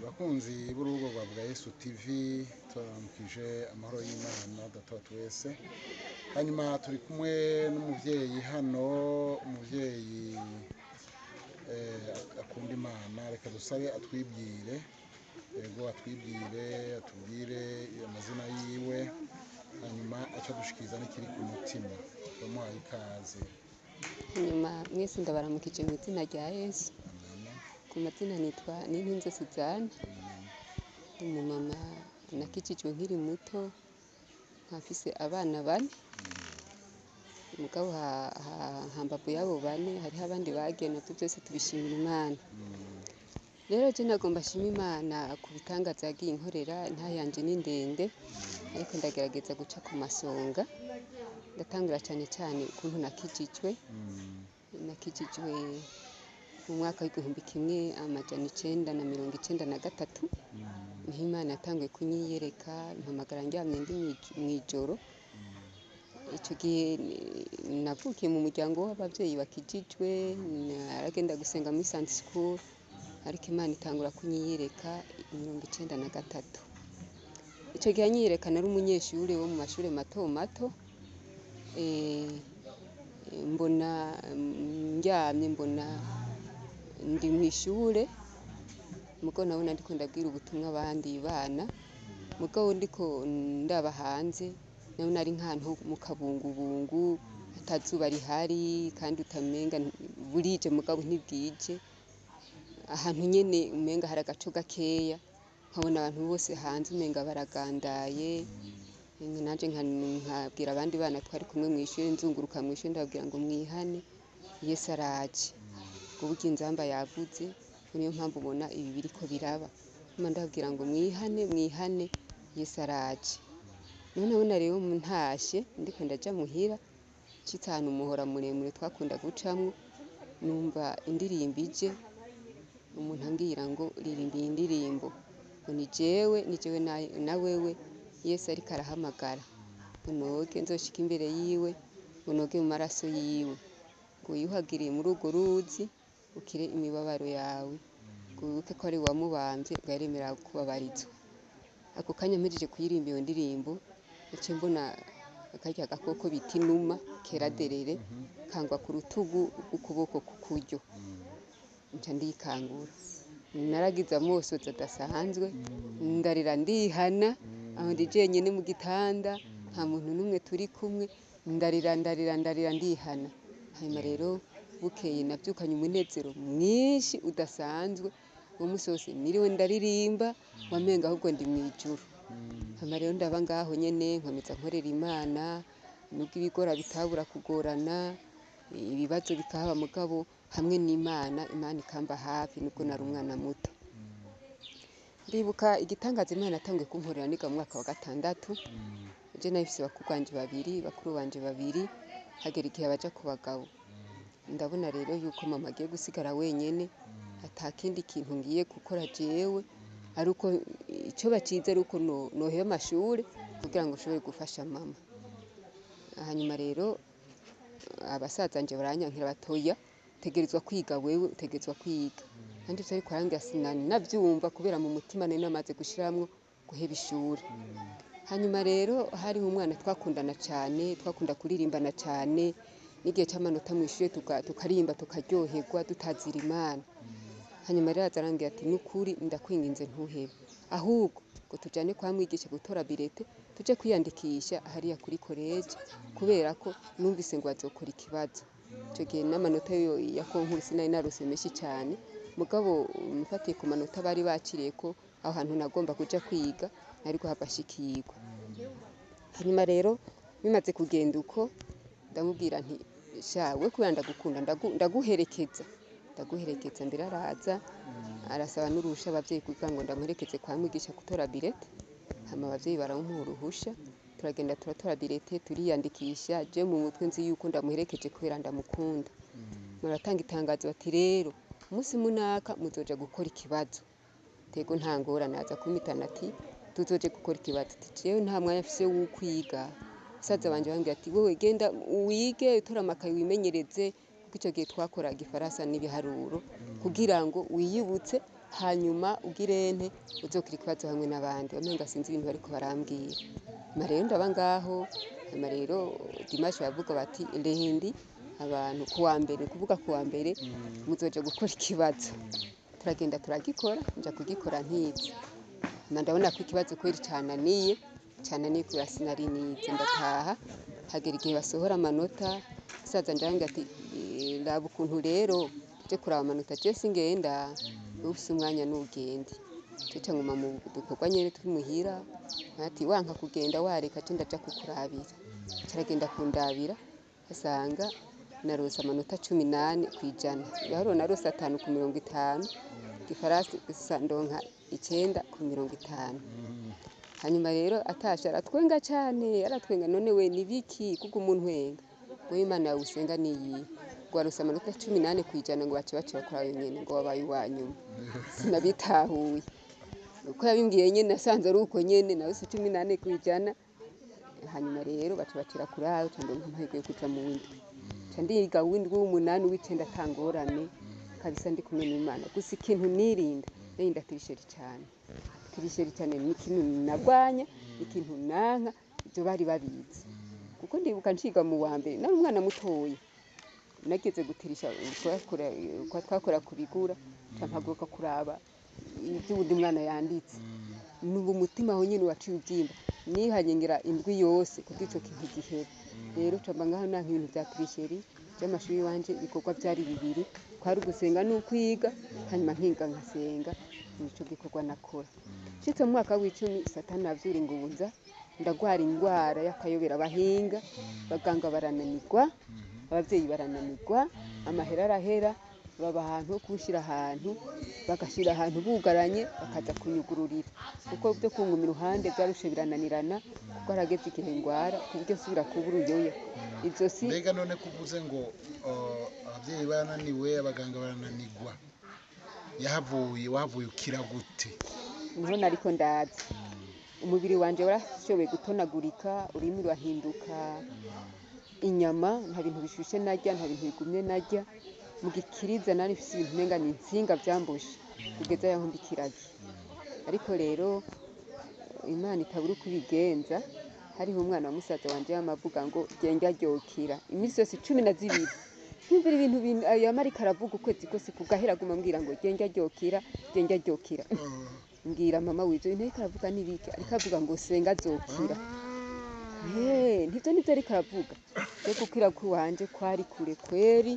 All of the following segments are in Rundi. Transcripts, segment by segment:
Bakunzi b'urubuga rwa Vuga Yesu TV, turaramukije amahoro y'Imana Data wa twese. Hanyuma turi kumwe n'umuvyeyi hano, umuvyeyi akunda Imana. Reka dusabe atwibwire, yego atwibwire, atubwire amazina yiwe, hanyuma aca dushikiriza n'ikiri ku mutima. Turamuhaye ikaze. Hanyuma mwese ndabaramukije mu izina rya Yesu. Amen. Ku mazina nitwa Nintunze Suzanne, umumama nakijijwe nkiri muto, nkafise abana bane. Mugabo hambavu y'abo bane hariho abandi bagiye, navyo byose tubishimira Imana. Rero je nagomba nshima Imana ku bitangaza yagiye inkorera. Intahe yanje ni ndende, ariko ndagerageza guca ku masonga. Ndatangura cane cane ukuntu nakijijwe. Nakijijwe mu mwaka w'1993, niho Imana yatanguye kunyiyereka, mpamagara ndyamye ndi mw'ijoro. Ico gihe navukiye mu muryango w'abavyeyi bakijijwe, naragenda gusenga muri Sunday school, ariko Imana itangura kunyiyereka 93. Ico gihe anyiyereka nari umunyeshure wo mu mashure mato mato. Mbona ndyamye, mbona ndi mw'ishure, mugo nabona ndiko ndabwira ubutumwa abandi bana, mugabo ndiko ndaba hanze nabona ari nk'ahantu mu kabungubungu, ata zuba rihari, kandi utamenga burije mugabo ntibwije, ahantu nyene umenga hari agaco gakeya. Nkabona abantu bose hanze umenga baragandaye. Nanje nkabwira abandi bana twari kumwe mw'ishure, nzunguruka mw'ishure ndababwira ngo mwihane, Yesu araje, ngo burya inzamba yavuze, ngo niyo mpamvu ubona ibi biriko biraba. Nyuma ndababwira ngo mwihane, mwihane, Yesu araje. None nabona rero ntashe, ndiko ndaja muhira, nshitse ahantu umuhora muremure twakunda gucamwo, numva indirimbo ije, umuntu ambwira ngo ririmba iyi ndirimbo, ngo ni jewe, ni jewe na wewe Yesu ariko arahamagara, ngo noge nzoshika imbere yiwe, ngo noge mu maraso yiwe, ngo wiyuhagiriye muri urwo ruzi ukire imibabaro yawe, ngo wibuke ko ari wamubamvye, ngo yaremera kubabarizwa. Ako kanya mpejeje kuyirimba iyo ndirimbo, naciye mbona karya gakoko bita inuma kera derere kangwa ku rutugu rw'ukuboko kukuryo, nca ndikangura. Naragize amosozi adasanzwe, ndarira, ndihana. Aho ndi jenyene mu gitanda, nta muntu n'umwe turi kumwe, ndarira, ndarira, ndarira, ndihana. Hanyuma rero bukeye navyukanye umunezero mwinshi udasanzwe. Uwo musi wose niriwe ndaririmba, wamenga ahubwo ndi mw'ijuru. Hanyuma rero ndaba ngaho nyene, nkomeza nkorera Imana, nubwo ibigora bitabura kugorana, ibibazo bikahaba, mugabo hamwe n'Imana, Imana ikamba hafi nubwo nari umwana muto. Ndibuka igitangaza Imana yatanguye kunkorera niga mu mwaka wa gatandatu. Je nari mfise bakuru banje babiri, bakuru banje babiri, hagera igihe baja ku bagabo. Ndabona rero yuko mama agiye gusigara wenyene, ata kindi kintu ngiye gukora jewe, ari uko ico bacize ari uko noheba amashure kugira ngo nshobore gufasha mama. Hanyuma rero abasaza banje baranyankira, batoya utegerezwa kwiga wewe, utegerezwa kwiga. Nanje ivyo ariko arambwira sinari navyumva, kubera mu mutima nari namaze gushiramwo guheba ishure. Hanyuma rero hariho umwana twakundana cane, twakunda kuririmbana cane, n'igihe c'amanota mw'ishure tukaririmba tukaryoherwa, dutazira Imana. Hanyuma rero aza arambwira ati nukuri ndakwinginze ntuhebe, ahubwo ngo tujane kwa mwigisha gutora birete, tuje kwiyandikisha hariya kuri koleje, kubera ko numvise ngo bazokora ikibazo. Ico gihe n'amanota yo ya konkuru sinari narose menshi cane, mugabo mfatiye ku manota bari baciriyeko aho hantu nagomba kuja kwiga, nari guhava nshikirwa. Hanyuma rero bimaze kugenda uko, ndamubwira nti sha we, kubera ndagukunda, ndaguherekeza, ndaguherekeza. Mbere araza arasaba n'uruhusha abavyeyi kugira ngo ndamuherekeze kwa mwigisha gutora birete. Hama abavyeyi baramuha uruhusha, turagenda turatora birete, turiyandikisha. Je mu mutwe nzi yuko ndamuherekeje kubera ndamukunda. Muratanga itangazo bati rero umunsi munaka muzoja gukora ikibazo. Tego, nta ngorane. Aza kumpitana ati tuzoje gukora ikibazo. Ati jewe nta mwanya mfise wo kwiga. Basaza banje bambwira ati wowe genda wige, utora amakaye wimenyereze. Kuko icyo gihe twakora igifaransa n'ibiharuro kugira ngo wiyibutse, hanyuma ugirente uzokira ikibazo hamwe n'abandi. Wamenga sinzi ibintu bariko barambwira. Hama rero ndaba ngaho, hama rero dimanche baravuga bati lundi abantu kuwa mbere, kuvuga kuwa mbere muzoja gukora ikibazo. Turagenda turagikora, nja kugikora ntize. Hama ndabona ko ikibazo kweri cananiye, cananiye kubera sinari nize, ndataha. Hagera igihe basohora amanota, musaza wanje arambwira ati raba ukuntu rero uje kuraba amanota, je singenda, wewe ufise umwanya nugende. Nca nguma mu dukorwa nyene tw'imuhira, ati wanka kugenda wareka je ndaja kukurabira. Aca aragenda kundabira, asanga narose amanota 18%. Ibiharuro narose 5 ku 50, igifaransa ndonka 9 ku 50. Hanyuma rero atashe aratwenga cane, aratwenga, none we nibiki kuguma untwenga? Ngo Imana yawe usenga niyihe? Ngo warose amanota 18%, ngo bace bacira kuri ayo nyene, ngo wabaye uwanyuma. Sinabitahuye. Uko yabimbwiye nyene nasanze ari uko nyene, narose 18%. Hanyuma rero baca bacira kuri ayo, nca ndonka amahirwe yo kuja mu w'indwi. Nca ndiga uw'indwi, uw'umunani, uw'icenda ata ngorane, kabisa ndi kumwe n'Imana. Gusa ikintu nirinda, nirinda tricherie cane. Tricherie cane ni ikintu nagwanya, ikintu nanka, ivyo bari babizi. Kuko ndibuka nciga mu wa mbere, nari umwana mutoya. Nageze gutirisha, twakora ku bigura, nca mpaguruka kuraba ivyo uwundi mwana yanditse. Numva umutima aho nyene waciye uvyimba. Nihanye ngira indwi yose kugira ico kintu gihere. Rero nca mba ngaho nanka ibintu vya tricherie, vy'amashuri iwanje ibikorwa vyari bibiri, kwari ugusenga n'ukwiga, hanyuma nkiga nkasenga, nico gikorwa nakora. Nshitse mu mwaka w'icumi, Satani aravyura ingunza, ndagwara ingwara y'akayobera abahinga, abaganga barananirwa, abavyeyi barananirwa, amahera arahera, baba ahantu ho kunshira ahantu, bagashira ahantu bugaranye, bakaza kunyugururira. Kuko vyo kunguma iruhande vyarushe birananirana, kuko harageze igihe ngwara ku buryo nsubira kuba uruyoya. Ivyo si Mbega none kuvuze ngo abavyeyi barananiwe, abaganga barananirwa, yahavuye wahavuye ukira gute? Niho nariko ndaza. Umubiri wanje warashoboye gutonagurika, ururimi rurahinduka inyama, nta bintu bishushe narya, nta bintu bigumye narya. Mu gikiriza nari mfise ibintu umenga ni intsinga vyamboshe kugeza yaho mba ikiragi. Ariko rero Imana itabura uko ibigenza, hariho umwana wa musaza wanje yama avuga ngo genda ryokira iminsi yose 12. Nkumvira ibintu yama ariko aravuga ukwezi kose kugahera, aguma ambwira ngo genda ryokira, genda ryokira. Mbwira mama w'ivyo bintu ariko aravuga n'ibiki? Ariko avuga ngo senga azokira. Ntivyo nivyo ariko aravuga. Je gukira kw'iwanje kwari kure kweri,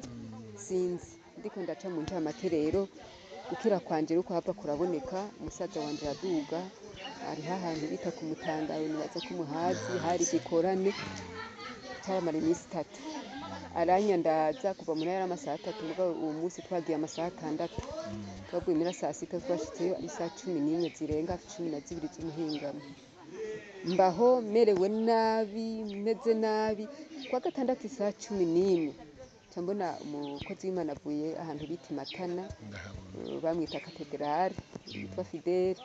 sinzi. Ndiko ndaca mu ncamake rero, gukira kwanje ruko hava kuraboneka, umusaza wanje araduga, hariho ahantu bita ku Mutangaro, nibaza ko muhazi, hari igikorane, caramara iminsi 3. Aranyandaza kuva muri yari amasaha 3, mugabo uwo munsi twagiye amasaha 6. Twavuye muhira saa sita, twashitseyo ari saa 11 zirenga, 12 z'umuhingamo. Mbaho merewe nabi, meze nabi. Kuwa gatandatu isaha 11, nca mbona umukozi w'Imana avuye ahantu bita i Matana, bamwita katedrale, yitwa Fidele.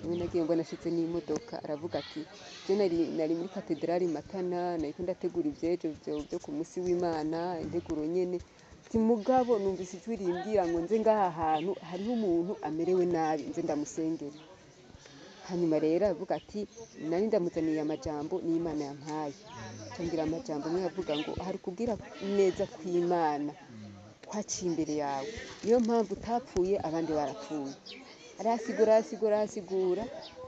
Niwe nagiye mbona ashitse n'imodoka, aravuga ati je nari muri katedrale i Matana, nariko ndategura ivyejo vyo ku musi w'Imana, integuro nyene. Ati mugabo numvise ijwi rimbwira ngo nze ngaha hantu hariho umuntu amerewe nabi, nze ndamusengere. Hanyuma rero aravuga ati nari ndamuzaniye amajambo n'Imana yampaye. Ambwira amajambo amwe avuga ngo hari kugira neza kw'Imana kwaciye imbere yawe, niyo mpamvu utapfuye abandi barapfuye. Arasigura, arasigura, arasigura,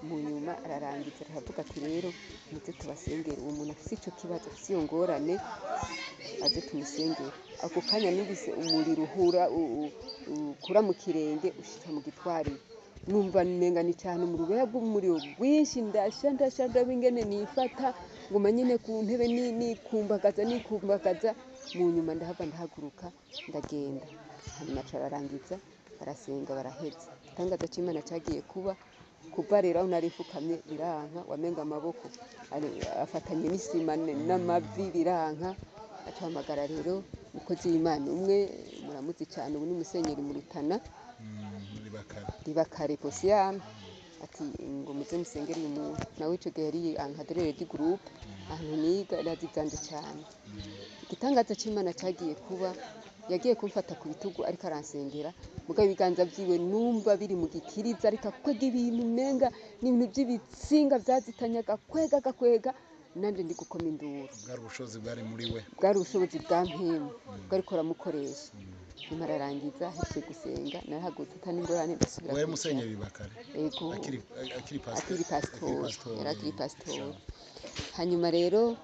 mu nyuma ararangiza aravuga ati rero muze tubasengere, uwo muntu afise ico kibazo, afise iyo ngorane, aze tumusengere. Ako kanya numvise umuriro uhura ukura mu kirenge ushika mu gitwariro, numva nenga ni cane mu rubeya rw'umuriro rwinshi, ndasha ndasha ndaba ingene nifata, nguma nyene ku ntebe nikumbagaza nikumbagaza, mu nyuma ndahava ndahaguruka ndagenda. Hanyuma aca ararangiza, barasenga baraheza. Igitangaza c'Imana cagiye kuba, kuva rero aho nari mfukamye biranka, wamenga amaboko afatanye n'isima n'amavi biranka. Aca ahamagara rero umukozi w'Imana umwe muramuzi cane, ubu ni musenyeri mu Rutana, Ribakare Posiyani, ati ngo muze musengere uyu muntu. Nawe ico gihe yari encadreur du groupe ahantu niga, arazi ivyanje cane. Igitangaza c'Imana cagiye kuba, Yagiye kumfata ku bitugu ariko aransengera, mugabo ibiganza vyiwe numva biri mu gikiriza, ariko akwega ibintu umenga ni ibintu vy'ibitsinga vyazitanye, agakwega agakwega, nanje ndi gukoma induru. Bwari ubushobozi bwari muri we. Bwari ubushobozi bwa mpemu bwariko buramukoresha. Nyuma ararangiza, ahejeje gusenga, narahagurutse ata n'ingorane, ndasubira Uwo yari kwicara. Musenyeri Bakare? Ego. Akiri pasiteri. Akiri pasitori, yari akiri pasitori. Hanyuma rero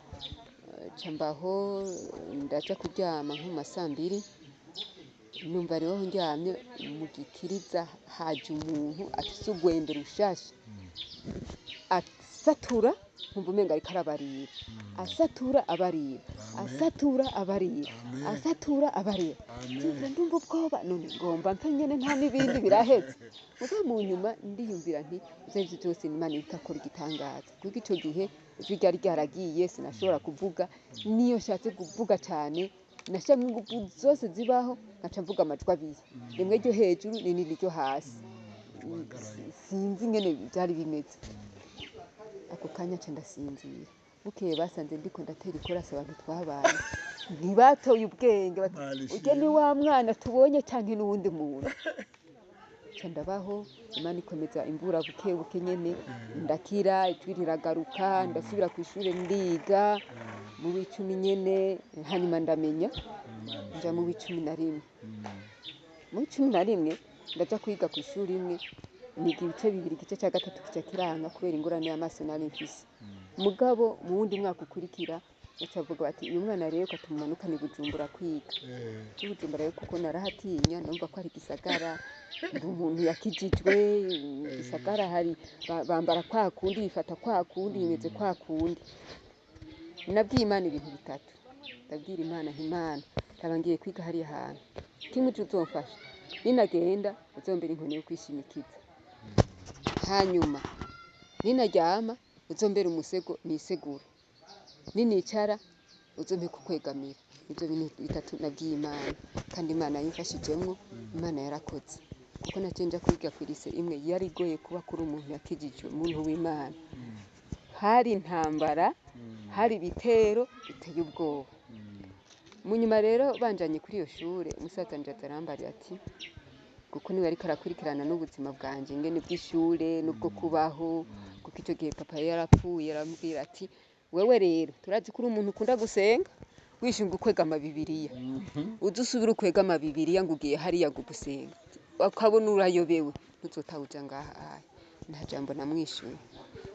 ca mbaho, ndaja kuryama nko mu ma 2:00, numva rero aho ndyamye mu gikiriza haje umuntu afise urwembe rushasha, asatura, nkumva umenga ariko arabarira, asatura abarira, Amen. asatura abarira, Amen. asatura abarira. Amen. Ndumva ndumva ubwoba, none ngomba mpe nyene nta n'ibindi biraheze. Mugabo mu nyuma ndiyumvira nti ivyo arivyo vyose ni Imana iriko akora igitangaza, kuko ico gihe ijwi ryari ryaragiye, sinashobora kuvuga. Niyo nshatse kuvuga cane nashiramwo inguvu zose zibaho, nkaca mvuga amajwi abiri, rimwe ryo hejuru n'irindi ryo hasi. Wagaraye. Sinzi ingene vyari bimeze. Ako kanya nca ndasinzira. Bukeye basanze ndiko ndatera ikorasi abantu twabanye, ntibatoye ubwenge, bati Imana urya ishimwe. ni wa mwana tubonye canke n'uwundi muntu? Nca ndabaho, Imana ikomeza imvura buke buke nyene, ndakira, ijwi riragaruka, ndasubira kw'ishure ndiga mu w'10 nyene. Hanyuma ndamenya Imana nja mu w'11. Mu w'11 ndaja kwiga kw'ishuri imwe, niga ibice bibiri, igice ca gatatu kica kiranga kubera ingorane y'amaso nari mfise. Mugabo mu wundi mwaka ukurikira baca bavuga bati uyu mwana rero ko tumumanukane i Bujumbura kwiga. I Bujumbura rero, kuko narahatinya, numva ko ari igisagara, ndi umuntu yakijijwe, igisagara hari bambara kwa kundi, bifata kwa kundi, bimeze kwa kundi. Nabwiye Imana ibintu bitatu. Ndabwira Imana nti Imana, ndaba ngiye kwiga hariya hantu, kimwe ico uzomfasha, ninagenda uzombera inkoni yo kwishimikiza, hanyuma ninaryama uzombera umusego nisegura, ninicara uzompe kukwegamira. Ivyo bintu bitatu nabwiye Imana, kandi Imana yamfashijemwo. Imana yarakoze, kuko naciye nja kwiga kw'i lycée imwe yari igoye kuba kuri umuntu yakijijwe, umuntu w'Imana. Hari intambara, hari ibitero biteye ubwoba. Mu nyuma rero banjanye kuri iyo shure, umusaza wanje aza arambarira ati, kuko niwe yariko arakurikirana n'ubuzima bwanje ingene bw'ishure n'ubwo kubaho, kuko ico gihe papa yari yarapfuye, arambwira ati wewe rero turazi ko uri umuntu ukunda gusenga, wishinga ukwegama Bibiliya, uze usubire ukwegama Bibiliya ngo ugiye hariya ngo gusenga, ukabona urayobewe, ntuzotaha uja ngaha aya. Nta jambo namwishuye,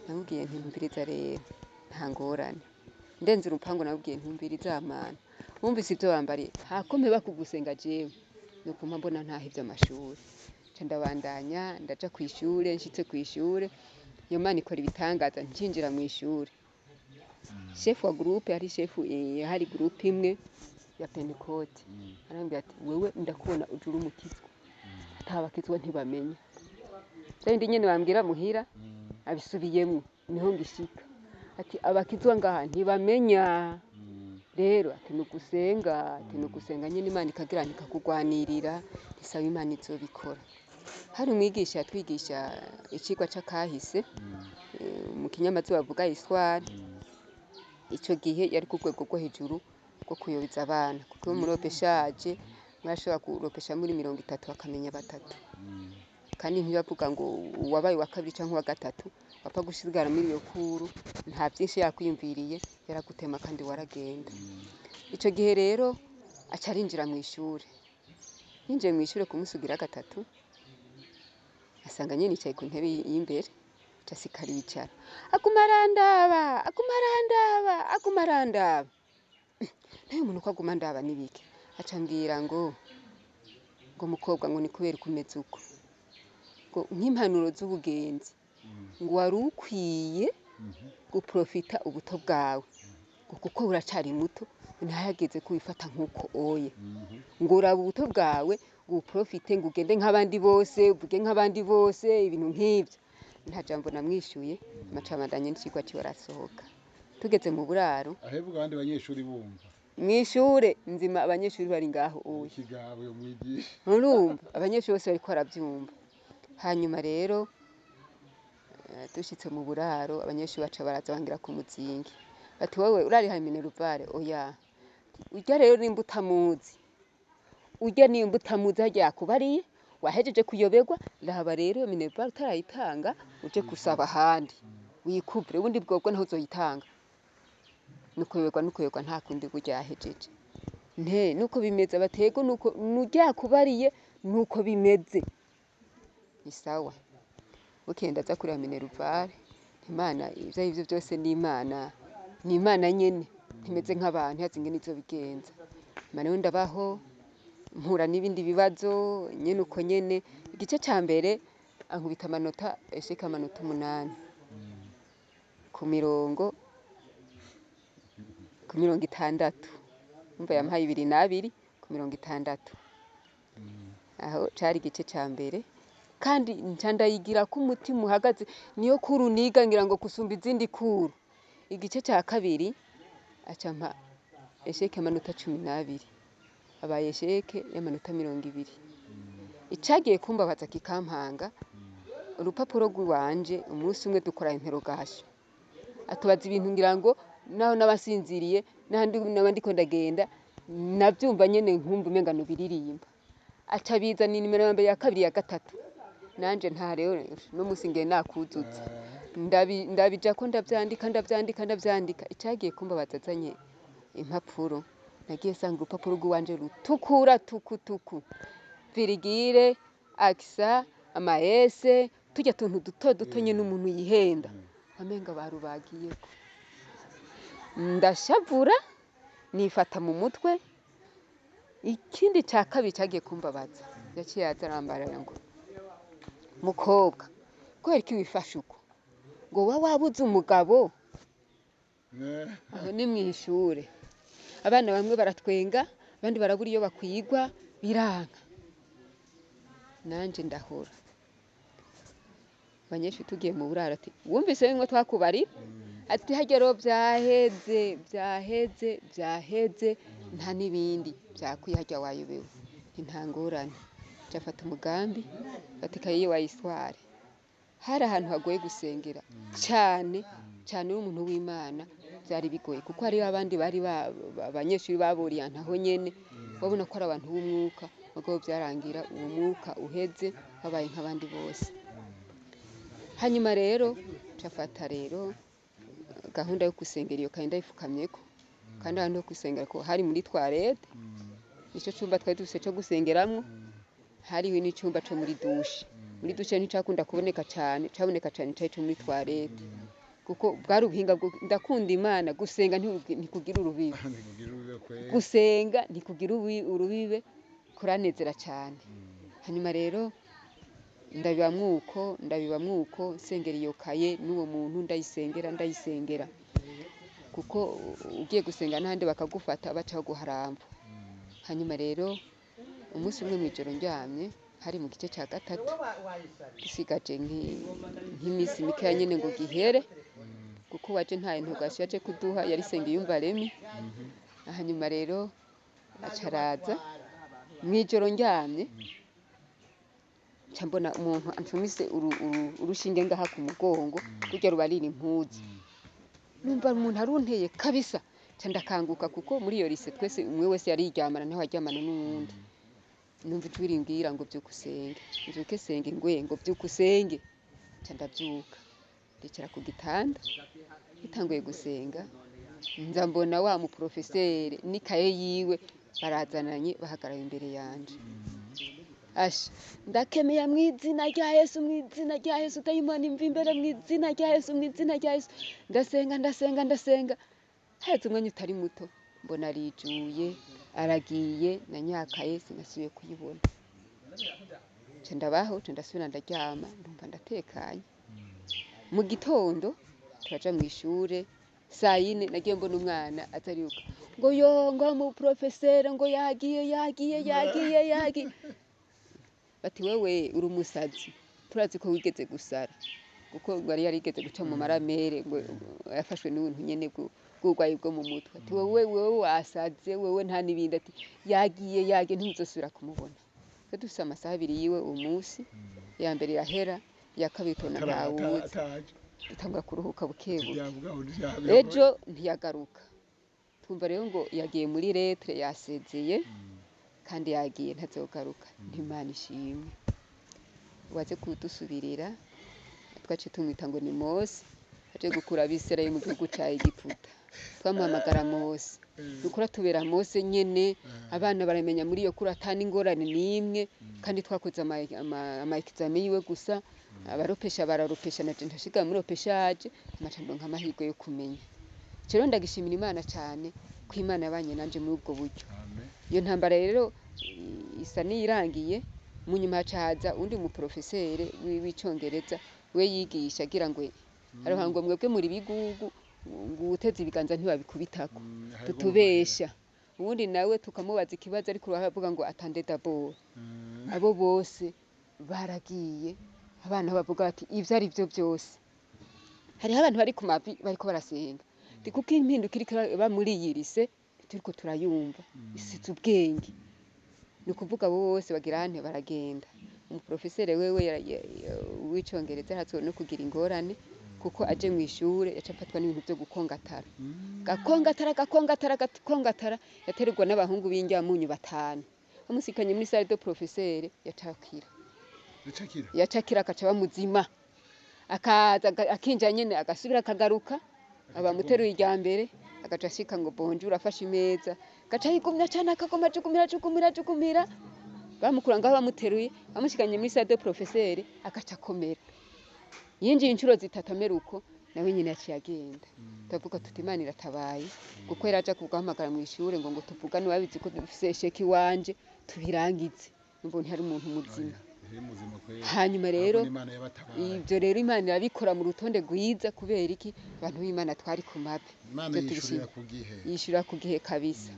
namubwiye nti ntumviriza rero, nta ngorane. Ndenze urupangu namubwiye ntumviriza mana, wumvise ivyo bambariye, hako mpeba kugusenga jewe nopfuma mbona ntahevye amashuri. Nca ndabandanya, ndaja kw'ishure. Nshitse kw'ishure, iyo Mana ikora ibitangaza. Ncinjira mw'ishure, chef wa groupe, hari chef, hari groupe imwe ya Pentecôte, arambwira ati wewe ndakubona uje uri umukizwa, atabakizwa ntibamenya vya bindi nyene bambwira muhira, abisubiyemwo niho ngishika, ati abakizwa ngaha ntibamenya. Rero ati nugusenga, ati nugusenga nyene, Imana ikagira ikakugwanirira, ntisaba Imana izobikora. Hari umwigisha yatwigisha icigwa c'akahise, mu kinyamazi bavuga histoire. Ico gihe yari ku rwego rwo hejuru rwo kuyobeza abana, kuko iyo muropeshaje mwarashobora kuropesha muri 30 bakamenya batatu, kandi ntibavuga ngo uwabaye uwa kabiri canke uwa gatatu, wapfa gusigara muri iyo kuru, nta vyinshi yakwiyumviriye, yaragutema kandi waragenda. Ico gihe rero aca arinjira mw'ishure. Yinjiye mw'ishure ku musi ugira gatatu, asanga nyene nicaye ku ntebe y'imbere, aca asika aricara, aguma arandaba, aguma arandaba, aguma arandaba. Nawe umuntu ko aguma andaba n'ibiki? Aca ambwira ngo mukobwa, ngo ni kubera uko umeze uko, ngo nk'impanuro z'ubugenzi, ngo wari ukwiye guprofita ubuto bwawe, ngo kuko uracari muto, ntihageze ko wifata nk'uko oye, ngo uraba ubuto bwawe ngo uprofite, ngo ugende nk'abandi bose, uvuge nk'abandi bose, ibintu nk'ivyo. Nta jambo namwishuye, amacabandanye n'icigwa ciwe, arasohoka. Tugeze mu buraro, Ahebwa abandi banyeshuri bumva? Mw'ishure nzima abanyeshuri bari ngaho uye. Ikigabo uyo mwigisha. Urumva abanyeshuri bose bariko baravyumva. Hanyuma rero dushitse mu buraro, abanyeshuri baca baraza bangira ku muzingi, bati wowe urariha minerval? Oya. Urya rero nimba utamuzi. Urya nimba utamuzi harya yakubariye, wahejeje kuyoberwa, raba rero iyo minerval utarayitanga uje gusaba ahandi wikuvure, ubundi bwobwo ntaho uzoyitanga. Nukuyoberwa nukuyoberwa, nta kundi, burya yahejeje. Nte nuko bimeze, batego nuko nurya yakubariye nuko bimeze. Ni sawa, bukeye ndaza kureba minerval. Imana ivyo arivyo vyose ni Imana, ni Imana nyene, ntimeze nk'abantu, yazi ingene izobigenza. Hama rero ndabaho, mpura n'ibindi bibazo nyene uko nyene. Igice ca mbere ankubita amanota esheka amanota 8 ku 60. Umva, yampaye 2 ku 60. Aho cari igice ca mbere, kandi nca ndayigira ko umutima uhagaze, niyo cours niga ngira ngo gusumba izindi cours. Igice ca kabiri aca ampa échec amanota 12, abaye échec y'amanota 20. Icagiye kumbabaza kikampanga, urupapuro rw'iwanje, umunsi umwe dukora interrogation, atubaza ibintu, ngira ngo naho n'abasinziriye n'ahandi naba ndiko ndagenda navyumva nyene, nkumva umenga nobiririmba. Aca bizana inimero ya mbere, ya kabiri, ya gatatu, nanje nta rero no musi ngiye nakuzuza. Ndabijako, ndavyandika, ndavyandika, ndavyandika. Icagiye kumbabaza, azanye impapuro, nagiye sanga urupapuro rw'iwanje rutukura tukutuku, virgule, accent, ama S, turya tuntu duto duto nyene umuntu yihenda, wamenga barubagiyeko. Ndashavura, nifata mu mutwe. Ikindi ca kabiri cagiye kumbabaza, yaciye aza arambarira ngo: "Mukobwa, kubera iki wifashe uko? Ngo wa wabuze umugabo?" Aho ni mw'ishure, abana bamwe baratwenga, abandi barabura iyo bakwigwa, biranka, nanje ndahora. Abanyeshuri tugiye mu buraro, ati: "Wumvise bimwe twakubarira?" Ati: "Harya rero vyaheze, vyaheze, vyaheze, nta n'ibindi vyakwiye, harya wayobewe." Nti: "Nta ngorane." Nca mfata umugambi, mfata ikaye wa histoire. Hari ahantu hagoye gusengera cane cane, uri umuntu w'Imana vyari bigoye, kuko hariho abandi bari abanyeshuri baboriyanta aho nyene, wabona ko ari abantu b'umwuka, mugabo vyarangira uwo mwuka uheze, babaye nk'abandi bose. Hanyuma rero nca mfata rero gahunda yo gusengera iyo kaye, ndayifukamyeko, kandi ahantu ho gusengera ko hari muri toilette, nico cumba twari dufise co gusengeramwo. Hariho n'icumba co muri douche. Muri douche nticakunda kuboneka cane, caboneka cane cari ico muri toilette, kuko bwari ubuhinga bwo ndakunda Imana. Gusenga ntikugira urubibe. Ntikugira urubibe kweri. Gusenga ntikugira urubibe, kuranezera cane. Hanyuma rero ndabibamwo uko, ndabibamwo uko, nsengera iyo kaye n'uwo muntu, ndayisengera, ndayisengera, kuko ugiye gusenga n'ahandi bakagufata, baca baguharamva. Hanyuma rero umunsi umwe mw'ijoro ndyamye, hari mu gice ca gatatu, dusigaje nk'imisi mikeya nyene ngo gihere, kuko waje nta interrogation yaje kuduha, yari Nsengiyumva Remy. Hanyuma rero aca araza mw'ijoro ndyamye, nca mbona umuntu ancumise urushinge ngaha ku mugongo, kurya rubarira impuzu. Numva umuntu arunteye kabisa, nca ndakanguka, kuko muri iyo lycée twese umwe wese yariryamana, ntawe aryamana n'uwundi. Numva ijwi rimbwira ngo: "Vyuka usenge, mvyuke senge." Ngwe ngo: "Vyuka usenge." Nca ndavyuka, ndicara ku gitanda, bitanguye gusenga, nza mbona wa muprofeseri n'ikaye yiwe barazananye, bahagarara imbere yanje. Asha, ndakemeye: "Mw'izina rya Yesu, mw'izina rya Yesu, dayimoni mva imbere, mw'izina rya Yesu, mw'izina rya Yesu." Ndasenga, ndasenga, ndasenga. Haheze umwanya utari muto, mbona arijuye, aragiye na nyakaye, sinasubiye kuyibona. Nca ndabaho, nca ndasubira ndaryama, ndumva ndatekanye. Mu gitondo turaja mw'ishure sayine, nagiye mbona umwana aza ariruka ngo: "Yo," ngo: "mu profeseri," ngo: "yagiye, yagiye, yagiye, yagiye." Bati: "Wewe uri umusazi, turazi ko wigeze gusara," kuko ngo yari yarigeze guca mu maramere, ngo yafashwe n'ubuntu nyene bw'uburwayi bwo mu mutwe. Ati: "Wewe, wewe wasaze, wewe nta n'ibindi." Ati: "Yagiye, yagiye, ntimuzosubira kumubona." Twe dufise amasaha abiri yiwe uwo munsi, iya mbere irahera, iya kabiri tubona ntawuzi. Ataje. Dutangura kuruhuka buke buke. Byavuga ngo Ejo ntiyagaruka, twumva rero ngo yagiye muri retraite, yasezeye. Kandi yagiye ntazogaruka. Ntimana ishimwe. Waze kudusubirira twaciye tumwita ngo ni Mose, aje gukura Abisirayeli mu gihugu ca Egiputa. Twamuhamagara Mose. Nukuri atubera Mose nyene, abana baramenya muri iyo kuri ata n'ingorane n'imwe, kandi twakoze ama examen yiwe gusa, abaropesha bararopesha, naje ndashiga muri ropeshaje, amaca ndonka amahirwe yo kumenya. Ico rero ndagishimira Imana cane, ko Imana yabanye nanje muri ubwo buryo. Amen. Iyo ntambara rero isa n'iyirangiye, mu nyuma haca haza uwundi mu profesere w'icongereza, we yigisha agira ngo aroha ngo mwebwe muri bigugu, ngo uwuteze ibiganza ntibabikubitako, Harimo tutubesha. Uwundi nawe tukamubaza ikibazo ariko avuga ngo attendez d'abord. Abo bose baragiye, abana bavuga bati ivyo ari vyo vyose. Hariho abantu bari ku mavi bariko barasenga. Ndi kuko impinduka iriko iraba muri iyi lycée turiko turayumva, isize ubwenge. Ni ukuvuga abo bose bagira ante baragenda. Umuprofesere wewe w'icongereza yarazwe no kugira ingorane, kuko aje mw'ishure yaca afatwa n'ibintu vyo gukongatara. Gakongatara, gakongatara, gakongatara, yaterwa n'abahungu b'indyamunyu batanu. Bamusikanye muri salle de professeur yacakira. Yacakira? Yacakira akaca aba muzima. Akaza akinjira nyene agasubira akagaruka, abamuteruye irya mbere, agaca ashika ngo bonjour afashe imeza, agaca yigumya cane akaguma ajugumira ajugumira ajugumira, bamukura ngaho bamuteruye, bamushikanye muri salle de professeur agaca akomera. Yinjiye incuro zitatu amera uko, nawe nyene yaciye agenda. Turavuga tuti Imana iratabaye, kuko yaraja kuguhamagara mw'ishure ngo tuvugane, babizi ko dufise échec iwanje, tubirangize. Numva ntiyari umuntu muzima. Yari muzima kweri. Hanyuma rero Ahubwo n'Imana yabatabaye. ivyo rero Imana irabikora mu rutonde rwiza, kubera iki? Abantu b'Imana twari ku mavi. Imana Ivyo yishurira tubishima. ku gihe. Yishurira ku gihe kabisa.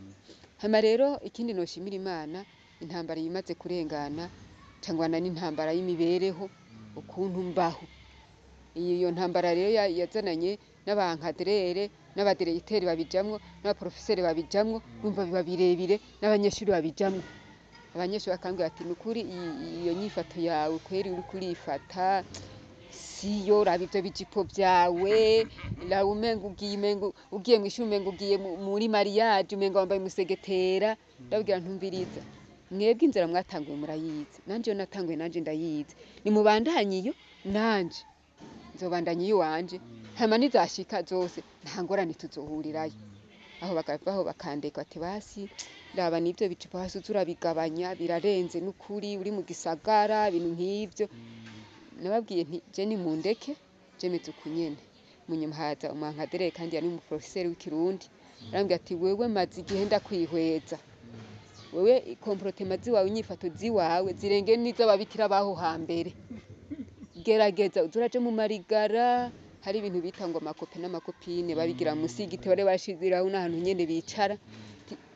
Hama rero ikindi noshimira Imana, intambara imaze kurengana, cangwana n'intambara y'imibereho, ukuntu mbaho. Iyo ntambara rero yazananye n'abaencadreurs n'abadirecteurs babijamwo, n'abaprofeseri babijamwo, urumva biba birebire, n'abanyeshuri babijamwo. Abanyeshuri bakambwira ati nukuri iyo nyifato yawe kweri uriko urifata siyo, raba ivyo bijipo vyawe, raba umengo ugiye, umengo ugiye mw'ishure, umengo ugiye muri mariage, umengo wambaye umusegetera. Ndababwira ntumviriza, mwebwe inzira mwatanguye murayizi, nanje iyo natanguye nanje ndayizi, nimubandanye iyo, nanje nzobandanya iyiwanje, hama nizashika zose nta ngorane tuzohurirayo. Aho bakavaho bakandeka bati basi raba n'ivyo bijipo hasi uze urabigabanya, birarenze n'ukuri, uri mu gisagara, ibintu nk'ivyo. Nababwiye nti je nimundeke, je meze uku nyene. Munyuma haza umuencadreur kandi yari umuprofeseri w'ikirundi, arambwira ati wewe maze igihe ndakwihweza, wewe comportement ziwawe, inyifato ziwawe zirengeye n'iz'ababikira baho hambere, gerageza uze uraja mu marigara. Hari ibintu bita ngo amacopains n'amacopines babigira musi y'igiti, bari bashiziraho n'ahantu nyene bicara.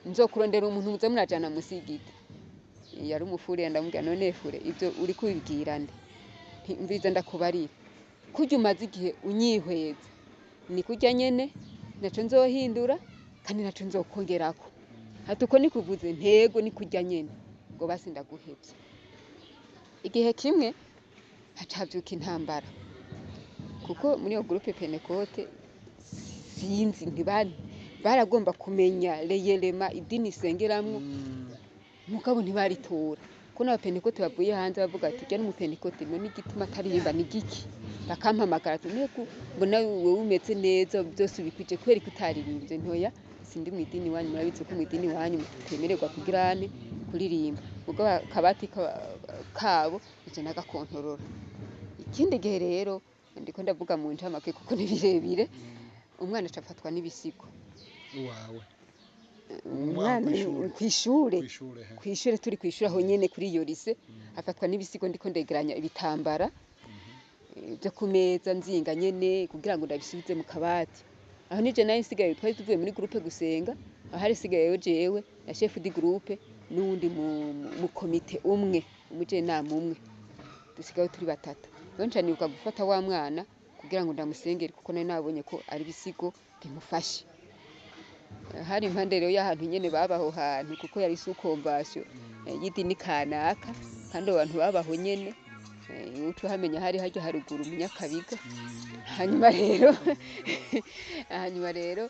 Nzokurondera umuntu muze murajana musi y'igiti. Yari umufurere, ndamubwira none fure ivyo uriko ubibwira nde? Nti umviriza ndakubarira, kurya umaze igihe unyihweza ni kurya nyene, naco nzohindura kandi naco nzokongerako. Ati uko nikuvuze ntego ni kurya nyene, ngo basi ndaguhevye. Igihe kimwe haca havyuka intambara, kuko muri iyo groupe Pentecôte sinzi ntibari baragomba kumenya réellement idini isengeramwo, mugabo ntibaritora, ko n'abapentekote bavuye hanze bavuga ati urya n'umupentekote, none igituma ataririmba ni giki? Bakampamagara ati none ko mbona wewe umeze neza byose ubikwije, kubera ko utaririmbye? Ntoya sindi mu idini iwanyu, murabizi ko mu idini iwanyu mutemererwa kugira ane kuririmba. Ubwo akabati kabo ije nagakontorora. Ikindi gihe rero ndiko ndavuga mu ncamake kuko ni birebire, umwana aca afatwa n'ibisigo. Uwawe? Umwana kw'ishure. Kw'ishure. Kw'ishure he? Kw'ishure, turi kw'ishure aho nyene kuri iyo lycée, afatwa n'ibisigo. Ndiko ndegeranya ibitambara vyo ku meza nzinga nyene kugira ngo ndabisubize mu kabati. Aho nije nari nsigaye, twari tuvuye muri groupe gusenga, aho hari sigayeyo jewe na chef de groupe n'uwundi mu komite umwe, umujenama umwe, dusigaye turi batatu. Rero nca nibuka gufata wa mwana kugira ngo ndamusengere, kuko nari nabonye ko ari ibisigo bimufashe. Hari impande rero y'ahantu nyene baba aho hantu, kuko yari sous convention y'idini kanaka, kandi abo bantu babaho nyene, uca uhamenya hari harya haruguru mu Nyakabiga. Hanyuma rero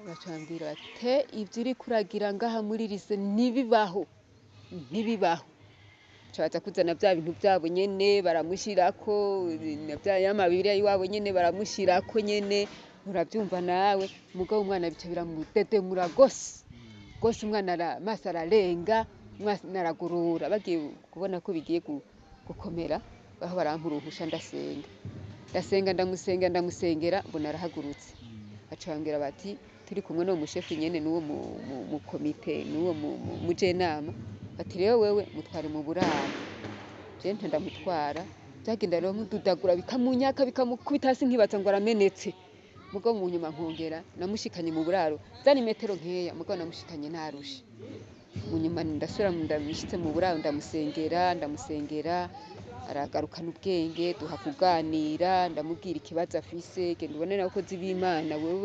Bacambwira bati te ibyo uri kuragira ngaha muri lycée ntibibaho, ntibibaho. Baca kuzana bya bintu byabo nyene baramushirako, na bya y'amabiriya y'iwabo nyene baramushirako nyene, urabyumva nawe. Mugabo umwana bica biramudedemura gose gose, umwana amaso ararenga, umwana aragorora. Bagiye kubona ko bigiye gukomera, aho barampa uruhusha ndasenga, ndasenga, ndamusenga, ndamusengera, mbona arahagurutse. Baca bambwira bati turi kumwe n'uwo mushefu nyene n'uwo mu komite n'uwo mujenama, bati rero wewe mutware mu buraro. Je nca ndamutwara, byagenda rero mududagura bikamunyaka bikamukubita hasi, nkibaza ngo aramenetse. Mugabo mu nyuma nkongera namushikanye mu buraro, zari metero nkeya, mugabo namushikanye narushe. Mu nyuma ndasubira ndamushitse mu buraro, ndamusengera, ndamusengera, aragarukana ubwenge, duha kuganira, ndamubwira ikibazo afise. Genda ubone n'abakozi b'Imana wewe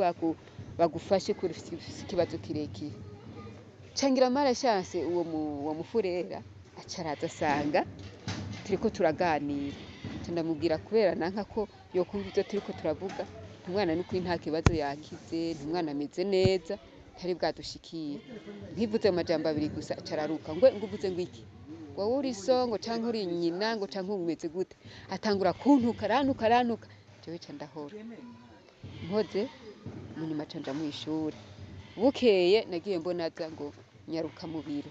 bagufashe kuri ufise ikibazo kirekire. Cangira marashanse uwo uwo mufurera aca araza asanga turiko turaganira. Nca ndamubwira kubera nanka ko yokumva ivyo turiko turavuga, umwana n'ukuri nta kibazo yakize, ntumwana ameze neza, ntari bwadushikire. Nkivuze mu majambo abiri gusa aca araruka ngo nguvuze ngo iki, ngo wowe uri so, ngo canke uri nyina, ngo canke umeze gute. Atangura kuntuka, arantuka, arantuka, jewe ca ndahora mpoze. Mu nyuma ca nja mw'ishure. Bukeye nagiye mbona aza ngo nyaruka mu biro,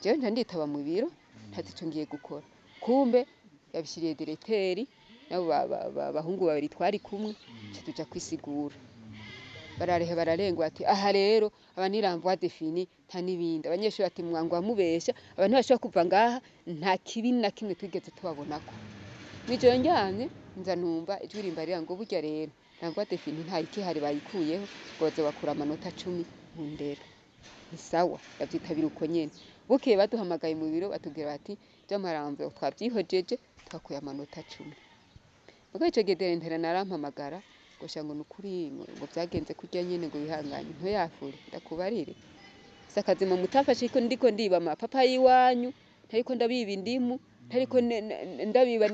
jewe nca nditaba mu biro ntazi ico ngiye gukora. Kumbe yabishiriye directeur nabo bahungu babiri twari kumwe, ca tuja kwisigura. Bararehe bararengwa ati aha rero aba ni renvoi défini, nta n'ibindi. Abanyeshuri ati mwangwa mubesha, abantu bashobora kuva ngaha nta kibi na kimwe twigeze tubabonako. Mw'ijoro ndyamye nza numva ijwi rimbarira ngo burya rero renvoi défini nta ikihari, bayikuyeho, ngo bazobakura amanota 10 mu ndero. Ni sawa, ndavyitabira uko nyene. Bukeye baduhamagaye mu biro batubwira bati vy'amarambo twavyihojeje, twakuye amanota 10. Mugabo ico gihe directeur narampamagara ngo sha ngo nukuri ngo vyagenze kurya nyene, ngo wihangane ntuyafure ndakubarire. Sakazima mutafashe ko ndiko ndiba amapapa y'iwanyu, ntariko ndabiba indimu, ntariko ndabiba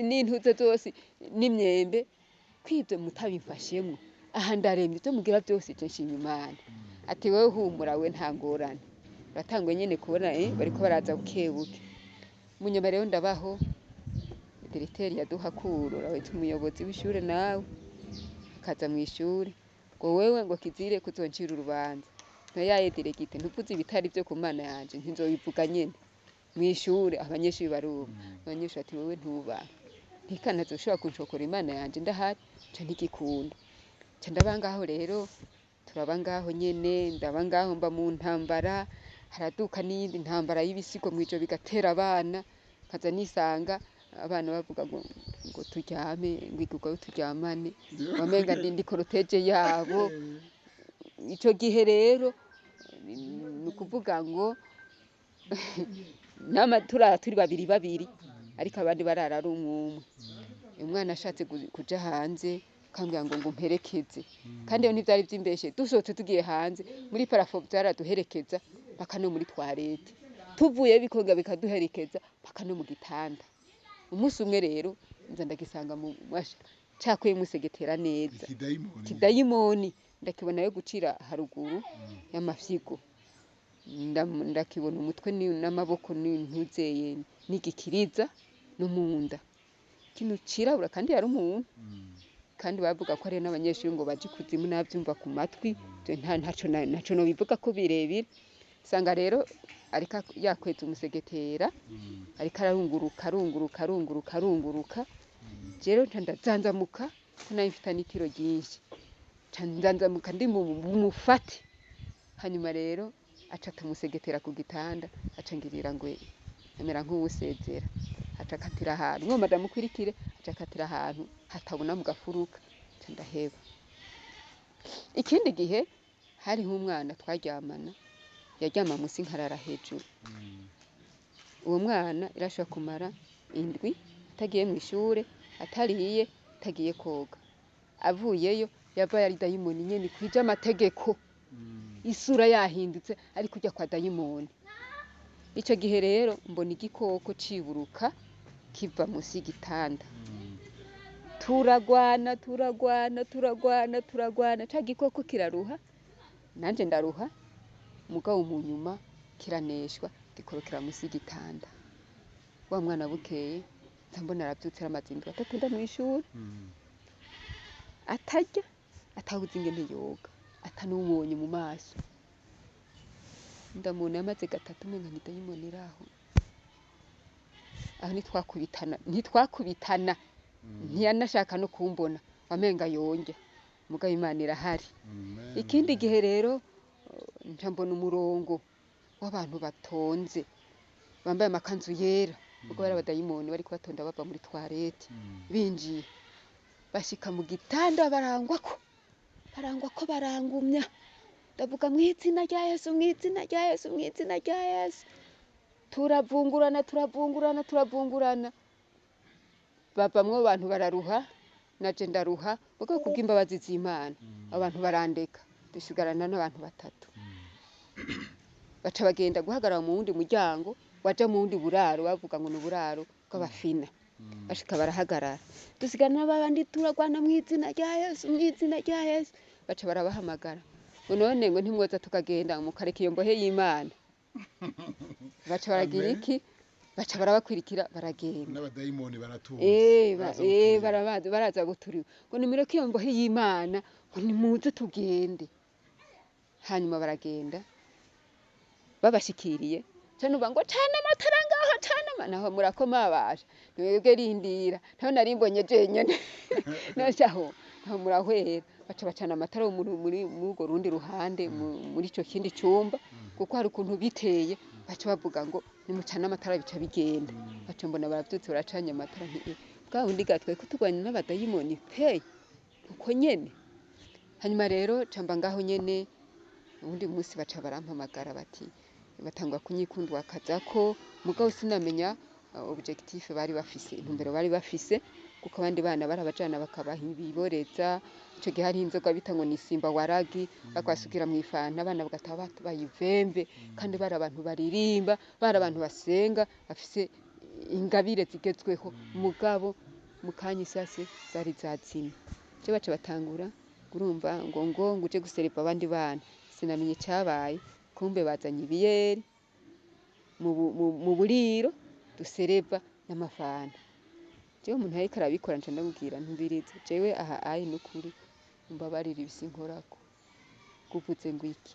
n'intuze zose n'imyembe, kwivyo mutabimfashemwo. Aha ndaremye, ivyo mugira vyose je nshima Imana. Ati wewe humura, we nta ngorane. Uratanguye nyene kubona bariko baraza bukebuke. Mu nyuma rero ndabaho, directeur yaduha kuro urawita umuyobozi w'ishure nawe akaza mw'ishure ngo wewe ngo kizire kuzoncira urubanza. Ntoyaye diregite, ntuvuze ibitari vyo ku Mana yanje, ntizobivuga nyene mw'ishure abanyeshuri barumva. Abanyeshuri ati wewe ntuba ntikana zoshobora kunshokora Imana yanje ndahari, nca ntigikunda. Nca ndaba ngaho rero, turaba ngaho nyene, ndaba ngaho mba mu ntambara, haraduka n'iyindi ntambara y'ibisigo mw'ijoro bigatera abana, nkaza nisanga abana bavuga ngo ngo turyame, ngo igurwa turyamane, wamenga ndi cortège yabo. Ico gihe rero ni ukuvuga ngo nama turara turi babiri babiri, ariko abandi barara ari umwe umwe. Umwana ashatse kuja hanze akambwira ngo ngo mperekeze, kandi iyo ntivyari vyimbeshe, dusohotse tugiye hanze muri plafond vyaraduherekeza mpaka no muri toilette, tuvuye bikongera bikaduherekeza mpaka no mu gitanda. Umunsi umwe rero nza ndagisanga mu masha cakuye musegetera neza. Ikidayimoni. Kidayimoni ndakibona yo gucira haruguru y'amafyigo, ndakibona umutwe n'amaboko n'intuzeye n'igikiriza no munda, ikintu cirabura, kandi yari umuntu. Kandi bavuga ko hariyo n'abanyeshuri ngo baje ikuzimu, navyumva ku matwi, ntaco ntaco nobivuga ko birebire. Sanga rero ariko yakweza umusegetera, ariko ararunguruka, arunguruka, arunguruka, arunguruka. Rero nca ndazanzamuka ko nari mfite n'itiro ryinshi, nca nzanzamuka ndi bumufate. Hanyuma rero aca atumusegetera ku gitanda, aca ngirira ngo amera nk'uwusezera, aca akatira ahantu mwoma ndamukwirikire, aca akatira ahantu hatabona mu gafuruka, nca ndaheba. Ikindi gihe hariho umwana twaryamana, yaryama musi nkarara hejuru. Uwo mwana yarashobora kumara indwi atagiye mw'ishure, atariye, atagiye koga. Avuyeyo yava yari dayimoni nyene ikwije amategeko, isura yahindutse ari kurya kwa dayimoni. Ico gihe rero mbona igikoko ciburuka kiva musi y'igitanda. Turagwana, turagwana, turagwana, turagwana, ca gikoko kiraruha, nanje ndaruha, mugabo mu nyuma kiraneshwa, gikorokera musi y'igitanda. Wa mwana bukeye nza mbona aravyutse, aramaze indwi atatenda mw'ishure, atarya, atabuze ingene yoga, atanumubonye mu maso. Ndamubona yamaze gatatu umenga ni dayimoni iraho. Aho ntitwakubitana, ntitwakubitana, ntiyanashaka no kumbona, wamenga yonjya, mugabo Imana irahari. Ikindi gihe rero nca mbona umurongo w'abantu batonze bambaye amakanzu yera, ubwo bari abadayimoni bariko batonda bava muri toilette, binjiye bashika mu gitanda barangwako, barangwako, barangumya. Ndavuga mw'izina rya Yesu, mw'izina rya Yesu, mw'izina rya Yesu. Turavungurana, turavungurana, turavungurana, bavamwo abantu bararuha, naje ndaruha, mugabo kubw'imbabazi z'Imana abantu barandeka, dusigarana n'abantu batatu. Baca bagenda guhagarara mu wundi muryango waja mu wundi buraro, bavuga ngo ni uburaro bw'abafina. Bashika barahagarara, dusigarana n'abandi, turagwana mw'izina rya Yesu, mw'izina rya Yesu. Baca barabahamagara ngo none ngo ntimwoza tukagenda mukareka iyo mbohe y'Imana. Baca baragira Amen. iki, baca barabakwirikira baragenda. N'abadayimoni baratuzi. Baraza guturira. Barabaza, baraza guturiwa ngo nimureke iyo mbohe y'Imana, ngo nimuze tugende. Hanyuma baragenda, babashikiriye ca numva ngo cana amatara ngaho, cana naho murakoma basha, mwebwe rindira, ntaho nari mbonye jenyene nashaho, naho murahwera. Baca bacana amatara muri urwo rundi ruhande, muri ico kindi cumba, kuko hari ukuntu biteye, baca bavuga ngo nimucane amatara bica bigenda. Baca mbona baravyutse baracanye amatara, nti bwa bundi gatwe ko turwanya n'abadayimoni pe, uko nyene. Hanyuma rero ca mba ngaho nyene. Uwundi munsi baca barampamagara bati batangwa kunyikundwa kazako, mugabo sinamenya objectif bari bafise, intumbero bari bafise, kuko abandi bana barabajana bakabaha ibiboreza. Ico gihe hari inzoga bita ngo ni simba waragi, bakabasugira mw'ifanta, abana bagataha bayivemve, kandi bari abantu baririmba, bari abantu basenga, bafise ingabire zigezweho, mugabo mu kanya isase zari zazimye. Je baca batangura urumva ngo ngo nguje guserepa abandi bana, sinamenye icabaye, kumbe bazanye ibiyeri mu buriro dusereva n'amafanta. Jewe umuntu yariko arabikora nca ndamubwira ntumviriza, jewe aha ayi nukuri umbabarire ibisinkorako, kuvuze ngo iki?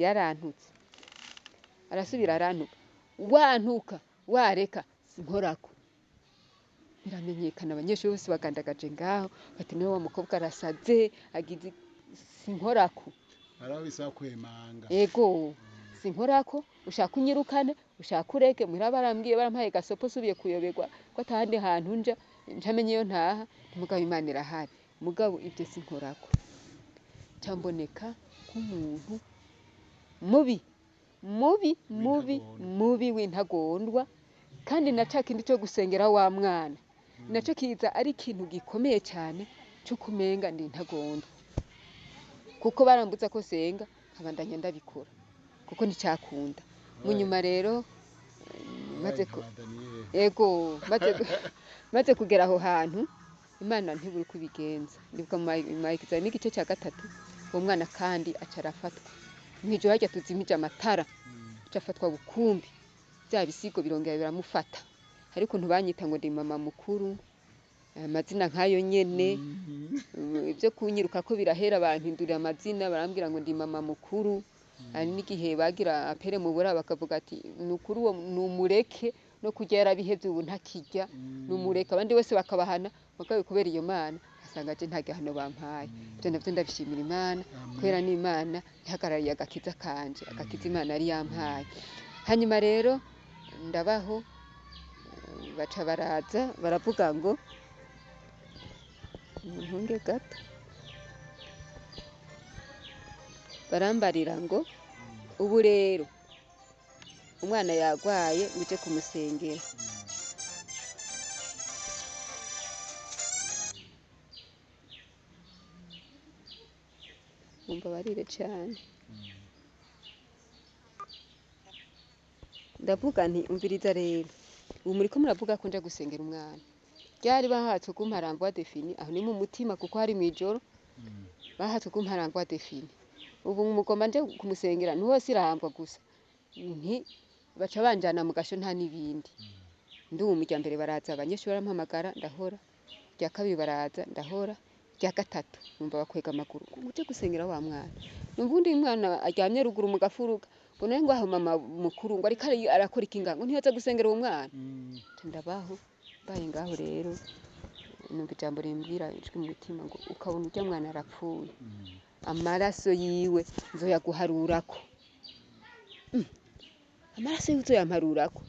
Yarantutse, arasubira arantuka, wantuka wareka sinkorako. Biramenyekana, abanyeshuri bose bagandagaje ngaho bati niwe wa mukobwa arasaze agize, sinkorako. Hariho bisaba kwemanga. Ego, sinkorako, ushaka unyirukane, ushaka ureke, muhira barambwiye, barampaye gasopo, subiye kuyoberwa ko atahandi hantu nja ncamenye iyo ntaha. Mugabo Imana irahari, mugabo ibyo sinkorako. Camboneka nk'umuntu mubi mubi mubi W'intagondwa. Mubi w'intagondwa. Kandi na ca kindi co gusengera wa mwana naco kiza ari ikintu gikomeye cyane co kumenga ndi intagondwa, kuko barambuza ko senga, nkabandanya ndabikora kuko nticakunda. Mu nyuma rero maze Wabaye nka ba Daniyeli. Ego, maze kugera aho hantu Imana ntiburi kubigenza. Ndibuka mu ma n'igice cya gatatu, uwo mwana kandi aca arafatwa mw'ijoro harya tuzimije amatara, aca afatwa bukumbi, bya bisigo birongera biramufata. Hari ukuntu banyita ngo ndi mama mukuru, amazina nk'ayo nyene, ibyo kunyiruka ko birahera, bampindurira amazina, barambwira ngo ndi mama mukuru. Hari n'igihe bagira apere mu bura bakavuga ati ni ukuri uwo numureke, no kurya yarabihevye ubu ntakirya, numureke. Abandi bose bakabahana, mugabo kubera iyo Mana asanga je nta gihano bampaye. Ivyo navyo ndabishimira Imana, kubera ni Imana ihagarariye agakiza kanje, agakiza Imana yari yampaye. Hanyuma rero ndabaho, baca baraza baravuga ngo muntunge gato, barambarira ngo ubu rero umwana yagwaye uje kumusengera. Mumbabarire cane. Ndavuga nti umviriza rero, ubu muriko muravuga ko nja gusengera umwana, Ryari bahatse kumpa renvoi de fini, aho ni mu mutima kuko hari mw'ijoro, bahatse kumpa renvoi de fini. Ubu mugomba nje kumusengera ntiwose irahambwa gusa, nti baca banjana mu gasho nta n'ibindi. Nduma irya mbere baraza abanyeshuri barampamagara ndahora, irya kabiri baraza ndahora, irya gatatu numva bakwega amaguru ngo uje gusengera wa mwana. Numva uwundi mwana aryamye ruguru mu gafuruka, ngo none ngo aho mama mukuru ngo ariko arakora iki ngaho, ngo ntiyoza gusengera uwo mwana. Nca ndabaho, mbaye ngaho rero numva ijambo rimbwira ijwi mu mutima ngo ukabona urya mwana arapfuye, amaraso yiwe nzoyaguharurako. Amaraso yiwe uzoyamparurako.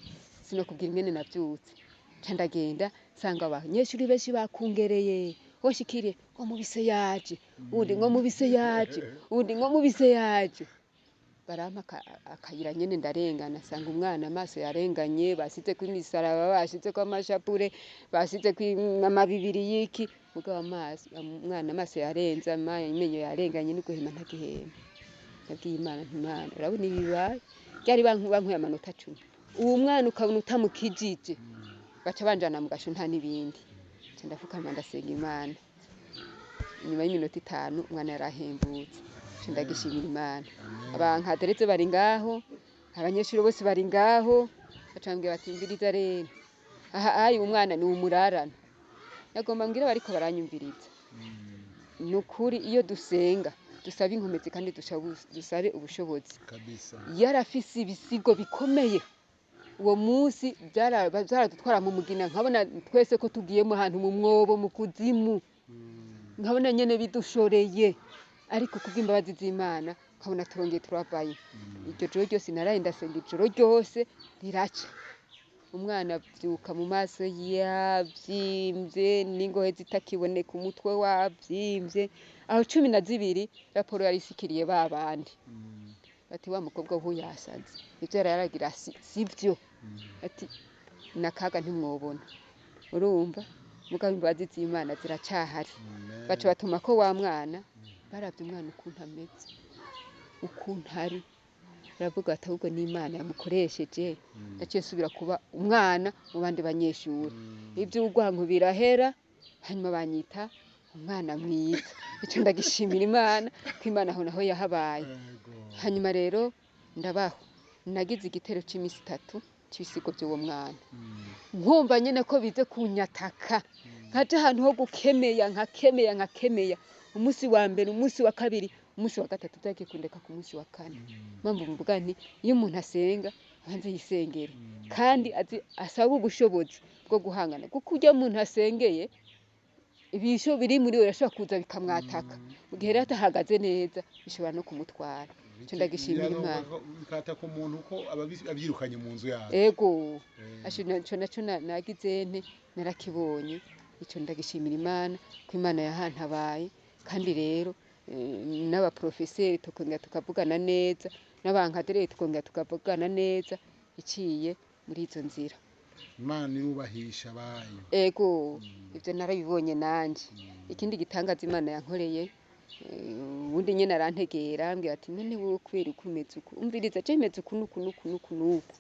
Sinokubwira ingene navyutse. Nca ndagenda nsanga abanyeshuri benshi bakungereye, woshikiriye ngo mubise yaje, uwundi ngo mubise yaje, uwundi ngo mubise yaje. Barampa akayira nyene ndarengana, nsanga umwana amaso yarenganye, basizeko imisaraba, basizeko amashapure, basizeko amabibiri y'iki, mugabo amaso umwana amaso yarenze, amenyo yarenganye n'uguhema ntagihema. Nabwiye Imana nti Mana urabona ibi bibaye, ryari bankuye amanota 10, uwo mwana ukabona utamukijije, baca banjana mu gasho nta n'ibindi. Nca ndapfukama ndasenga Imana, inyuma y'iminota 5 umwana yarahembutse. Nca ndagishimira Imana. Abankadereze bari ngaho, abanyeshuri bose bari ngaho, baca bambwira bati umviriza rero, aha ayi umwana ni umurarana. Nagomba mbwire bariko baranyumviriza, ni ukuri iyo dusenga dusabe inkomezi kandi dusabe ubushobozi. Kabisa. Yarafise ibisigo bikomeye uwo munsi, vyaradutwara mu mugina, nkabona twese ko tugiye mu hantu mu mwobo mu kuzimu, nkabona nyene bidushoreye, ariko kubw'imbabazi z'Imana nkabona turongeye turavayo. Iryo joro ryose naraye ndasenga, ijoro ryose riraca, umwana avyuka mu maso yavyimbye n'ingohe zitakiboneka, umutwe wavyimbye. Aho 12 raporo yari ishikiriye ba bandi, bati wa mukobwa w'uyu yasaze, ivyo yari aragira sivyo, ati nakaga ntimwobona. Urumva mugabo imbabazi z'Imana ziracahari. Baca batuma ko wa mwana, baravye umwana ukuntu ameze, ukuntu ari, baravuga bati ahubwo n'Imana yamukoresheje, ndaciye nsubira kuba umwana mu bandi banyeshuri. Ivy'urwanko birahera, hanyuma banyita umwana mwiza. Ico ndagishimira Imana, ko Imana aho naho yahabaye. Hanyuma rero ndabaho, nagize igitero c'imisi 3 c'ibisigo vy'uwo mwana, nkumva nyene ko bize kunyataka, nkaja ahantu ho gukemeya, nkakemeya, nkakemeya. Umunsi wa mbere, umunsi wa kabiri, umunsi wa gatatu vyagiye kundeka ku munsi wa kane. Mpamvu mvuga nti iyo umuntu asenga abanze yisengere, kandi asabe ubushobozi bwo guhangana, kuko urya muntu asengeye ibisho biri muri we birashobora kuza bikamwataka, mu gihe rero atahagaze neza bishobora no kumutwara. Ico ndagishimira Imana. Bikataka umuntu ko abyirukanye mu nzu yawe. Ego, ico naco nagize nte, narakibonye. Ico ndagishimira Imana ko Imana yahantabaye. Kandi rero n'abaprofeseri tukongera tukavugana neza, n'abankadereri tukongera tukavugana neza, iciye muri izo nzira. Imana irubahisha abayo. Ego, ivyo narabibonye nanje. Ikindi gitangaza Imana yankoreye, uwundi nyene arantegera ambwira ati none wewe kubera uko umeze uku, umviriza je meze uku nuku nuku nuku nuku,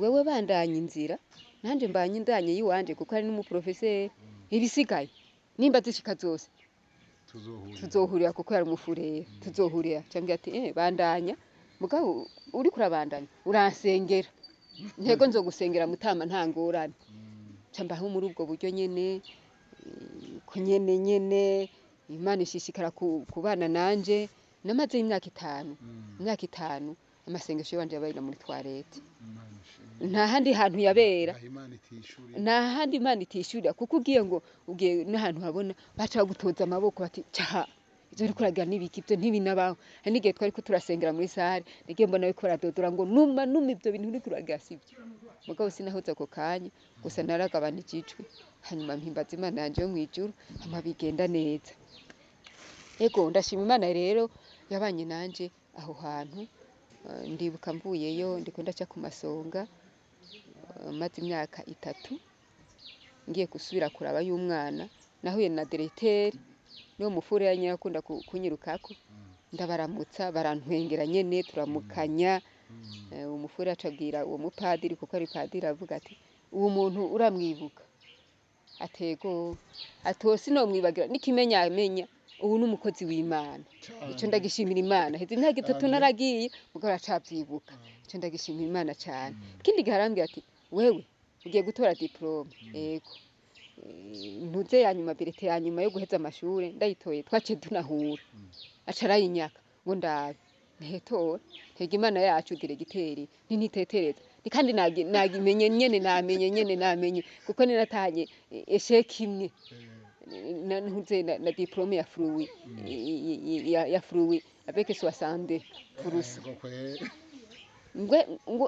wewe bandanye inzira nanje mbanye indanye yiwanje, kuko ari n'umuprofeseri, ibisigaye nimba zishika zose tuzohurira, kuko yari umufurera, tuzohurira. Cambwira ati bandanya mugabo uriko urabandanya uransengera, ntego nzogusengera mutama nta ngorane. Cambaho muri ubwo buryo nyene, ko nyene nyene Imana ishishikara kubana nanje. Namaze imyaka 5, imyaka 5 amasengesho yanje yabaye muri toilette, nta handi hantu yabera, nta handi Imana itishurira, kuko ugiye ngo ugiye n'ahantu habona baca bagutoza amaboko bati ca ivyo uriko uragira n'ibiki, ivyo ntibinabaho. Hari n'igihe twariko turasengera muri sare, nagiye mbona bariko baradodora ngo numa numa ivyo bintu uriko uragira sivyo. Mugabo sinahoze ako kanya, gusa naragabanije ijwi, hanyuma mpimbaza Imana yanje yo mw'ijuru, hama bigenda neza. Ego, ndashima Imana rero yabanye nanje aho hantu. Ndibuka mvuyeyo ndiko ndaca ku masonga, maze imyaka 3 ngiye gusubira kuraba y'umwana, nahuye na directeur niwo mufure yari akunda kunyirukako, ndabaramutsa barantwengera nyene turamukanya. Umufure acabwira uwo mupadiri, kuko ari padiri, avuga ati uwo muntu uramwibuka? Atego ati uwo sinomwibagira n'ikimenyamenya ubu ni umukozi w'Imana. Ico Cane. ndagishimira Imana. Heze imyaka 3 Amen. naragiye mugabo aracavyibuka. Ico ndagishimira Imana cane. Ikindi gihe arambwira ati wewe ugiye gutora diplome. Ego. Ntuze ya nyuma, bulletin ya nyuma yo guheza amashure ndayitoye, twaciye tunahura. Aca arayinyaka ngo ndabe. Ntetora, ntega Imana yacu diregiteri ntintitetereza. Ni kandi nagimenye nyene, namenye nyene, namenye kuko ninatahanye échec imwe na ntuze na diplome ya fruit ya fruit avec 62 pour cent. Ego kwe. Ngwe ngo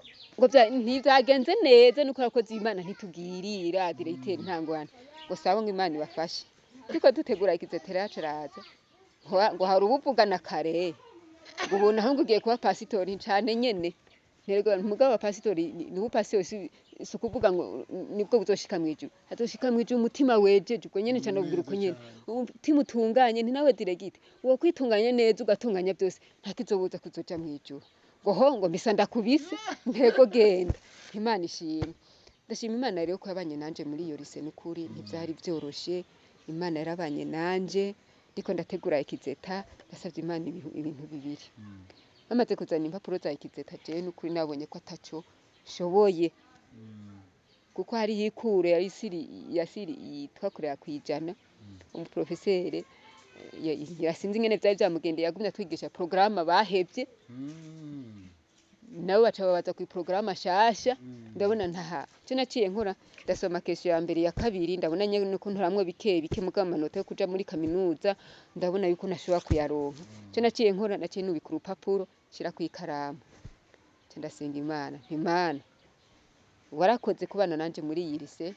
ntivyagenze neza nuko abakozi b'Imana ntitugirira diregiteri ntangwane ngo sabo ngo Imana ibafashe. Turiko dutegura ikizetera yacu araza ngo hari ubuvugana kare ngo ubu naho ngo ugiye kuba pasitori cane nyene. Nterwa mugabo wa pasitori ni ubupasitori si ukuvuga ngo nibwo buzoshika mw'ijuru, hazoshika mw'ijuru umutima wejeje ubwo nyene cane, ubwira uko nyene umutima utunganye. Nti nawe diregite uwo kwitunganya neza ugatunganya byose nta kizobuza kuzoja mw'ijuru. Ngo ho ngo mbisa ndakubise ntego genda. Imana ishimwe. Ndashima Imana rero ko yabanye nanje muri iyo lycée. N'ukuri ntivyari vyoroshe, Imana yarabanye nanje. Ndiko ndategura ikizeta, ndasavye Imana ibintu bibiri. Bamaze kuzana impapuro za ikizeta, jewe n'ukuri nabonye ko ataco nshoboye kuko hariho ikure yari siri ya siri yitwa kurera kwijana. Umuprofesere yasinze ingene vyari vyamugendeye, yagumye atwigisha porogaramu bahevye, nabo baca babaza ku porogaramu shasha. Ndabona ntaha cyo naciye nkora, ndasoma question ya mbere, ya kabiri, ndabona nyene ko ntoramwo bike bike, mugabo amanota yo kuja muri kaminuza ndabona yuko ntashobora kuyaronka. Cyo naciye nkora, naciye nubika urupapuro nshira kw'ikaramu, nca ndasenga Imana nti: Imana, warakoze kubana nanje muri iyi lycée,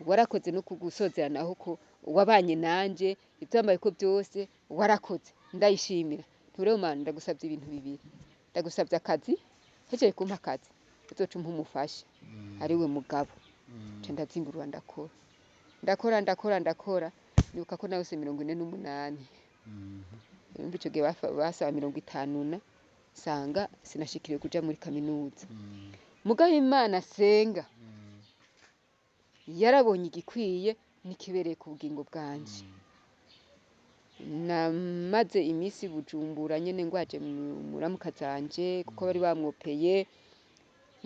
warakoze no kugusozeranaho ko wabanye nanje, ivyambaye ko byose warakoze, ndayishimira. Nturebe Mana, ndagusavye ibintu bibiri: ndagusavye akazi, hejeje kumpa akazi uzoca umpa umufasha ariwe mugabo. Nca ndazingurura, ndakora, ndakora, ndakora, ndakora. Nibuka ko narose 48. Urumva ico gihe basaba 50 na sanga sinashikiriwe kuja muri kaminuza. Mugabo Imana senga yarabonye igikwiye n'ikibereye ku bugingo bwanje. Namaze iminsi Bujumbura nyene ngwaje muramuka zanje kuko bari bamwopeye.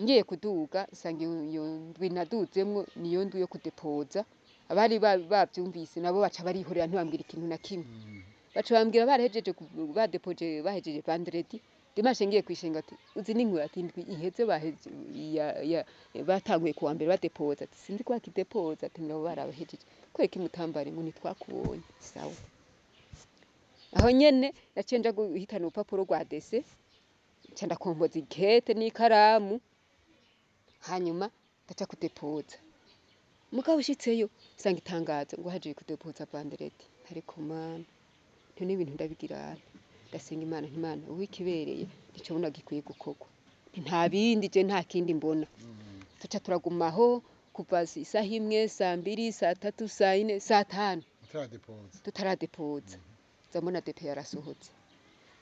Ngiye kuduga nsanga iyo ndwi naduzemwo niyo ndwi yo kudepoza. Abari bavyumvise nabo baca barihorera, ntibambwira ikintu na kimwe. Baca bambwira barahejeje badepoje, bahejeje vendredi. Dimanche ngiye kwishenga, ati uzi n'inkuru, ati indwi iheze baheze batanguye kuwa mbere badepoza, ati sinzi ko bakidepoza, ati nabo barabahejeje kubera iki mutambare ngo ntitwakubonye. Sawa, aho nyene naciye nja guhitana urupapuro rwa décès, nca ndakompoza ikete n'ikaramu, hanyuma ndaja kudepoza. Mugabo ushitseyo nsanga itangazo ngo hajeje kudepoza vendredi. Ariko Mana, nti n'ibintu ndabigira nte? Ndasenga Imana nti: Imana, uwikibereye nico mbona gikwiye gukorwa. Nti nta bindi, je nta kindi mbona. Tuca turagumaho kuva isaha 1, saa 2, saa 3, saa 4, saa 5. Mutaradepoza? Tutaradepoza. Nza mbona DP yarasohotse,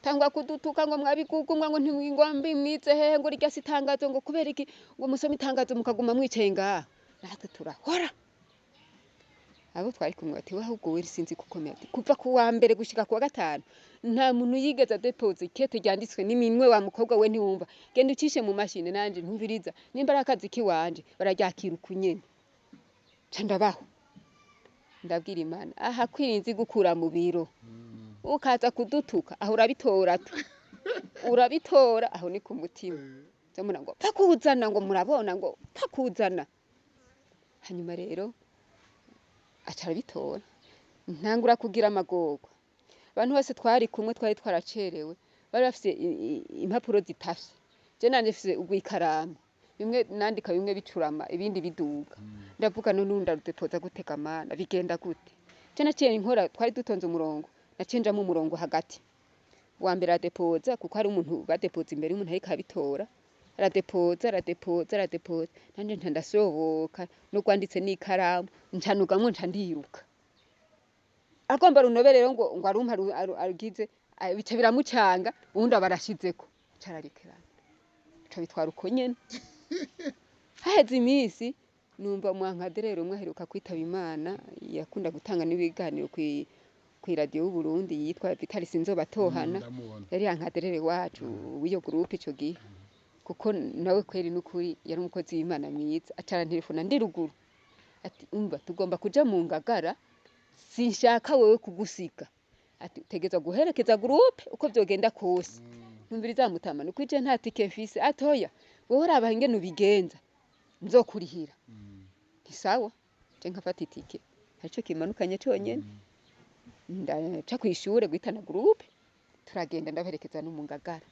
tangwa kudutuka ngo mwabigugumwa, ngo ntimwingombi mwize hehe, ngo rirya si itangazo, ngo kubera iki ngo musome itangazo mukaguma mwicaye ngaha. Natwe turahora. Abo twari kumwe bati ahubwo we sinzi kukomera, ati kuva ku wa mbere gushika ku wa gatanu nta muntu yigeze adepoza ikete ryanditswe n'iminwe. Wa mukobwa we ntiwumva, genda ucishe mu mashini. Nanje ntumviriza, nimba ari akazi kiwanje bararyakira uku nyene. Nca ndabaho, ndabwira Imana aha kwirinzi gukura mu biro ukaza kudutuka aho urabitora tu urabitora aho ni ku mutima. Ndamubona ngo pfa kuzana, ngo murabona, ngo pfa kuzana. Hanyuma rero aca arabitora, ntangura kugira amagorwa. Abantu bose twari kumwe twari twaracerewe bari bafise impapuro zitafye, je nanje mfise urw'ikaramu, bimwe nandika bimwe bicurama ibindi biduga. Ndavuga none ubu ndarudepoza gute ga Mana, bigenda gute? Je naciye nkora, twari dutonze umurongo, naciye njamwo umurongo hagati. Uwa mbere aradepoza kuko hari umuntu badepoza imbere y'umuntu ariko arabitora, aradepoza, aradepoza, aradepoza, nanje nca ndasohoka n'urwanditse n'ikaramu nca nugamwo, nca ndiruka. Agomba runobe rero ngo arumpe arugize bica biramucanga, uwundi aba arashizeko aca ararekerana, aca bitwara uko nyene. Haheze imisi Numva umwankaderero umwe aheruka kwitaba Imana, yakunda gutanga n'ibiganiro kw'iradiyo y'Uburundi, yitwa Vital Sinzobatohana. Ndamubona. Yari yankaderere wacu w'iyo groupe ico gihe, kuko nawe kweri n'ukuri yari umukozi w'Imana mwiza. Acarantelefona ndi ruguru, ati umva tugomba kuja mu Ngagara, sinshaka wewe kugusiga, ati utegerezwa guherekeza groupe uko vyogenda kose. Ntumviriza mutama, nuko ije nta tike mfise. Atoya wowe uraba ingene ubigenza, nzokurihira. Nti sawa, je nkafata itike arico kimanukanye conyene, ndaca kw'ishure guhitana groupe, turagenda ndabaherekeza no mu Ngagara,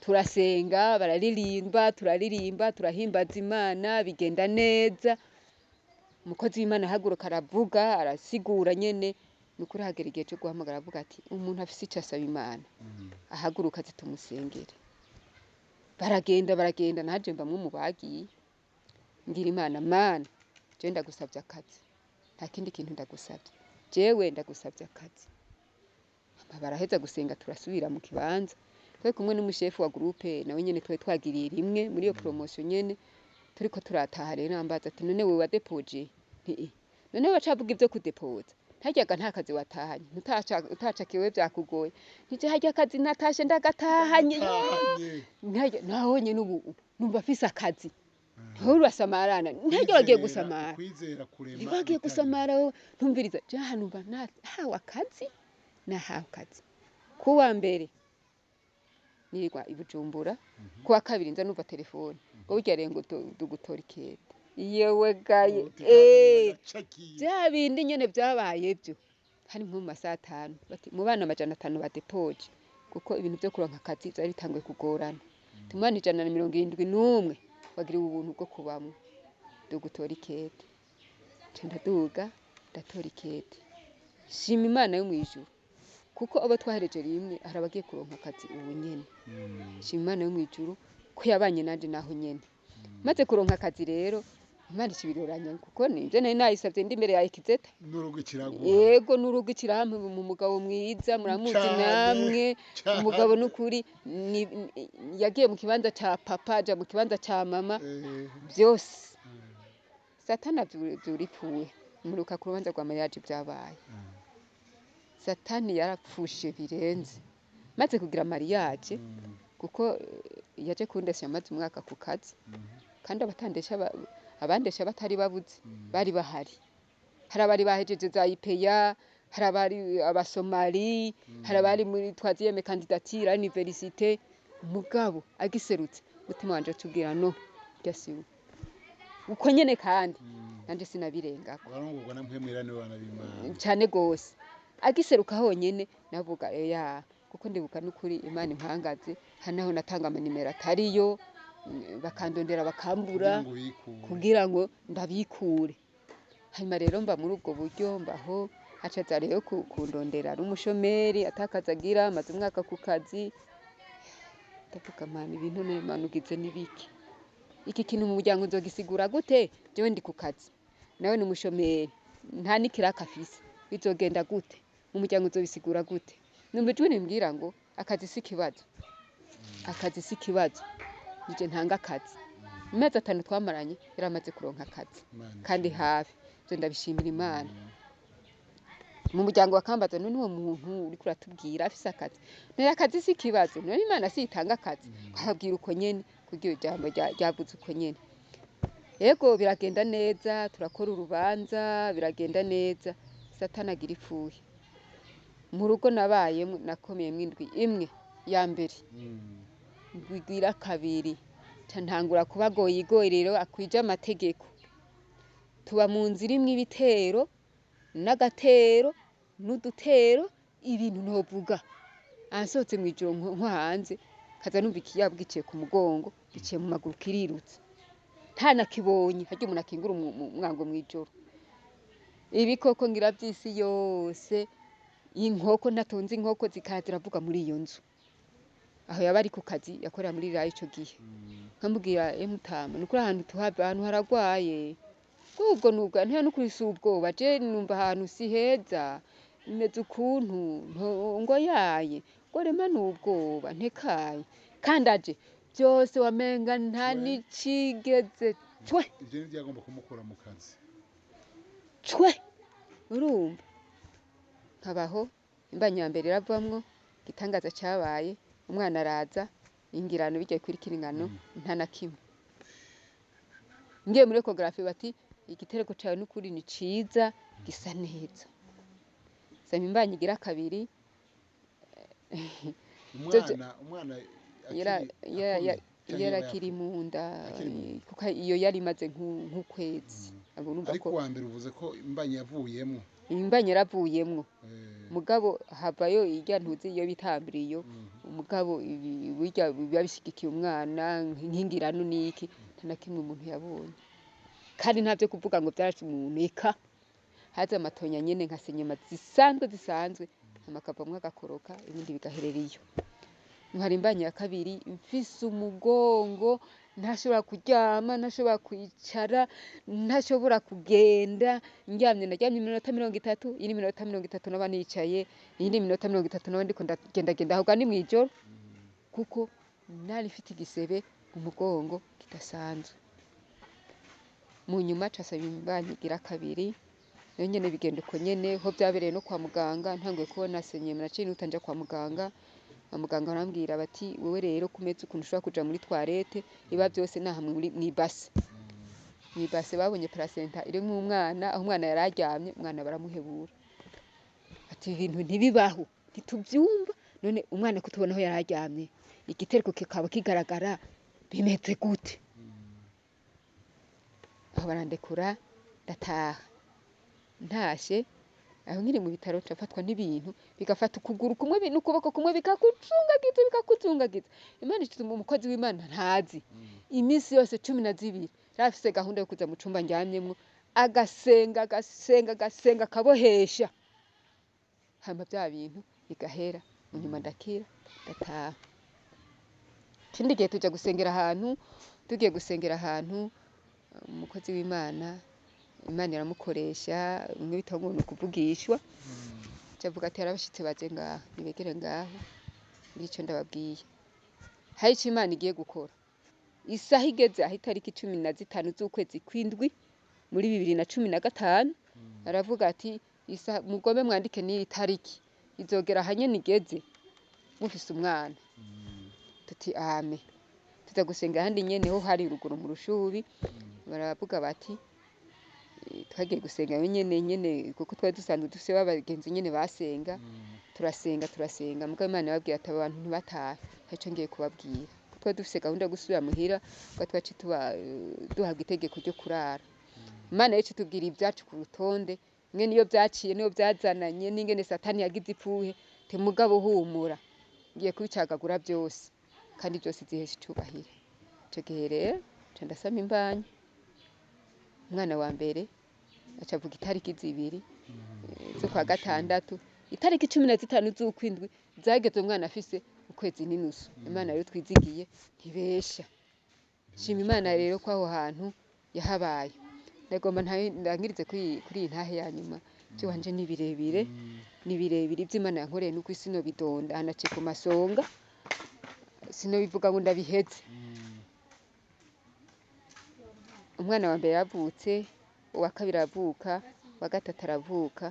turasenga, bararirimba, turaririmba, turahimbaza Imana, bigenda neza. Umukozi w'Imana ahaguruka aravuga, arasigura nyene. Nukuri hagera igihe co guhamagara, avuga ati umuntu afise ico asaba Imana ahaguruka aze tumusengere. Baragenda baragenda, naje mbamwe mu bagiye. Ngira Imana, Mana jewe ndagusavye akazi, nta kindi kintu ndagusavye, jewe ndagusavye akazi. Hama baraheza gusenga, turasubira mu kibanza, twari kumwe n'umushefu wa groupe, nawe nyene twari twagiriye rimwe muri iyo promotion nyene. Turiko turataha rero ambaza ati none wewe wadepoje? Nti "Eh." None bacavuga ivyo kudepoza, ntaryaga nta kazi watahanye, utacakiwe vyakugoye. Nti harya akazi natashe ndagatahanye. Natahanye. Naho nyene ubu numva afise akazi. Ntiwe urasamarana, ntaryo wagiye gusamara. Kwizera kurema. Ntiwagiye ibitari. Gusamara wowe. Ntumviriza, je aha numva nahawe akazi, nahawe akazi. Kuwa mbere nirirwa i Bujumbura, kuwa kabiri nza numva telefone ngo burya rero ngo dugutora ikete. Yewe gaye! Uti gacakiye. Vya bindi nyene vyabaye vyo hari nko mu masaha 5, bati mu bana 500 badepoje, kuko ibintu vyo kuronka akazi vyari bitanguye kugorana. Mu bana 171 wagiriwe ubuntu bwo kubamwo, dugutora ikete. Nca ndaduga ndatora ikete, shima Imana yo mw'ijuru, kuko abo twahereje rimwe hari abagiye kuronka akazi ubu nyene. Shima Imana yo mw'ijuru ko yabanye nanje naho nyene. Maze kuronka akazi rero, Imana ikibiroranya, kuko nivyo nari nayisavye ndi imbere ya Ikizeta. N'urugo ikiraguha. Yego, n'urugo ikirampa mu mugabo mwiza, muramuzi. Cane, Namwe. cane. Umugabo n'ukuri yagiye mu kibanza ca papa, aja mu kibanza ca mama, vyose. Satani avyura ipfuwe. Muruka ku rubanza rwa mariage vyabaye, Satani yarapfushe birenze. Maze kugira mariage, kuko yaje kundesha amaze umwaka ku kazi, kandi abatandesha abandesha batari babuze, bari bahari. Hari abari bahejeje za IPA, hari abari abasomali, hari abari muri troisième candidature à l'université. Mugabo agiserutse, umutima wanje utubwira no rya siwe uko nyene, kandi nanje sinabirengako. Abarongorwa na Mpwemu Yera nibo bana b'Imana. Cane gose. Agiseruka honyene navuga eya, kuko ndibuka n'ukuri Imana impangaze, hari naho natanga amanimero atariyo, bakandondera bakambura. Kugira ngo bikure. Kugira ngo ndabikure. Hanyuma rero mba muri ubwo buryo mbaho, acaza rero kundondera ari umushomeri, atakazi agira, amaze umwaka ku kazi. Ndavuga Mana, ibintu none Mana ugize n'ibiki? Iki kintu mu muryango nzogisigura gute? Jewe ndi ku kazi, nawe ni umushomeri, nta n'ikiraka afise, bizogenda gute mu muryango? Nzobisigura gute? Numva ijwi rimbwira ngo akazi si ikibazo, akazi si ikibazo, nije ntanga akazi. Mu mezi 5 twamaranye yaramaze kuronka akazi. Imana Kandi ishimwe. hafi ivyo ndabishimira Imana. Mu muryango bakambaza none uwo muntu uriko uratubwira afise akazi? None akazi si ikibazo? None Imana si itanga akazi? Nkababwira uko nyene, kugira ijambo ryavuze uko nyene. Yego, biragenda neza, turakora urubanza, biragenda neza. Satani agira ipfuhe mu rugo nabayemwo, nakomeyemwo indwi imwe ya mbere, indwi igira kabiri nca ntangura kuba goyigoyi rero akwije amategeko. Tuba mu nzu irimwo ibitero n'agatero n'udutero, ibintu ntovuga. Ansohotse mw'ijoro nko hanze, kaza numva ikiyabu giciye ku mugongo, giciye mu maguru, kirirutse, ntanakibonye. Harya umuntu akingura umwango mw'ijoro, ibikoko ngira vy'isi yose, inkoko ntatunze, inkoko zikaza ziravuga muri iyo nzu. Aho yaba ari ku kazi, yakorera muri rirayo ico gihe. Nkamubwira mutama, nukuri ahantu tuhava, ahantu haragwaye. Ubwo nubwo nta nukuri si ubwoba, je numva ahantu si heza, bimeze ukuntu ngo yaye ngo rema n'ubwoba ntekaye, kandi aje byose wamenga nta We. n'icigeze. Cwe. Ivyo ntivyagomba kumukura mu kazi. Cwe, urumva nkabaho imbanyi ya mbere iravamwo. Igitangaza cyabaye, umwana araza ingirano bijya ikurikira ingano, nta na kimwe. Ngiye muri échographie bati igitereko cyawe n'ukuri ni ciza, gisa neza. Saba imbanyi igira kabiri. Umwana akiri akomeye canke yari yoba akiri yapfuye? mu nda. Akiri mu nda. Kuko iyo yari imaze nk'ukwezi. Abo urumva Ariko ko uwa mbere uvuze ko imbanyi yavuyemwo. Imbanyi yaravuyemwo, mugabo havayo irya ntuzi iyo bita embryon. Umugabo burya biba bishigikiye umwana nk'ingirano n'iki, nta na kimwe umuntu yabonye, kandi nta byo kuvuga ngo byarashe umuntu. Eka haza amatonya nyene nka saignement zisanzwe zisanzwe, hama akavamwo agakoroka, ibindi bigaherera iyo. Nkara imbanyi ya kabiri mfise umugongo, ntashobora kuryama, ntashobora kwicara, ntashobora kugenda. Ndyamye, naryamye iminota 30, iyindi minota 30 naba nicaye, iyindi minota 30 naba ndiko ndagendagenda. Ahubwo ni mw'ijoro, kuko nari mfite igisebe mu mugongo kidasanzwe. Mu nyuma casaba imbanyi igira kabiri, nayo nyene bigenda uko nyene. Ho vyabereye no kwa muganga, ntanguye kubona saignement naciye nihuta nja kwa muganga. Abaganga barambwira bati wewe rero kumeze ukuntu ushobora kuja muri toilette iba byose nahamwe muri mw'ibase. Mw'ibase babonye placenta irimwo umwana, aho umwana yari aryamye, umwana baramuhebura. Ati ibintu ntibibaho, ntituvyumva. None umwana kutubona aho yari aryamye, igitereko kikaba kigaragara, bimeze gute? Aho barandekura ndataha. Ntashe aho nkiri mu bitaro, ncafatwa n'ibintu bigafata ukuguru kumwe n'ukuboko kumwe, bikakuzungagiza, bikakuzungagiza. Imana ituma umukozi w'Imana ntazi, iminsi yose 12 yari afise gahunda yo kuza mu cumba ndyamyemwo, agasenga, agasenga, agasenga, akabohesha, hama bya bintu bigahera. Mu nyuma ndakira, ndataha. Ikindi gihe tuja gusengera ahantu, tugiye gusengera ahantu, umukozi w'Imana, Imana iramukoresha bimwe bita ngo ni ukuvugishwa, avuga ati hari abashitsi baje ngaha, nibegere ngaho, ngico ndababwiye, hari ico Imana igiye gukora. Isaha igeze aho, itariki 15 z'ukwezi kw'indwi muri 2015, aravuga ati isaha mugome mwandike n'iyi tariki, izogera ahanyene igeze mufise umwana. Tuti ame. Tuza gusenga ahandi nyene ho hari ruguru mu Rushubi, baravuga bati twagiye gusenga nyene nyene, kuko twari dusanzwe dufise babagenzi nyene basenga. Turasenga, turasenga, mugabo Imana yababwiye ati aba bantu ntibatahe, hari ico ngiye kubabwira. Kuko twari dufise gahunda yo gusubira muhira, ubwo twaciye tuba duhabwa itegeko ryo kurara. Imana rero itubwira ibyacu ku rutonde, mwene iyo byaciye niyo byazananye n'ingene Satani yagize ipfuhe. Ti mugabo humura, ngiye kubicagagura byose, kandi byose zihesha icubahiro. Ico gihe rero nca ndasama imbanyi. Umwana wa mbere aca avuga itariki 2 z'ukwa gatandatu, itariki 15 z'ukwindwi zageze umwana afise ukwezi n'inusu. Imana rero twizigiye ntibesha. Shima Imana rero ko aho hantu yahabaye. Ndagomba ndangirize kuri iyi ntahe ya nyuma. Ivy'iwanje ni birebire, ni birebire ivyo Imana yankoreye, nuko sinobidonda hanaciye ku masonga, sinobivuga ngo ndabiheze. Umwana wa mbere yaravutse, uwa kabiri aravuka, uwa gatatu aravuka,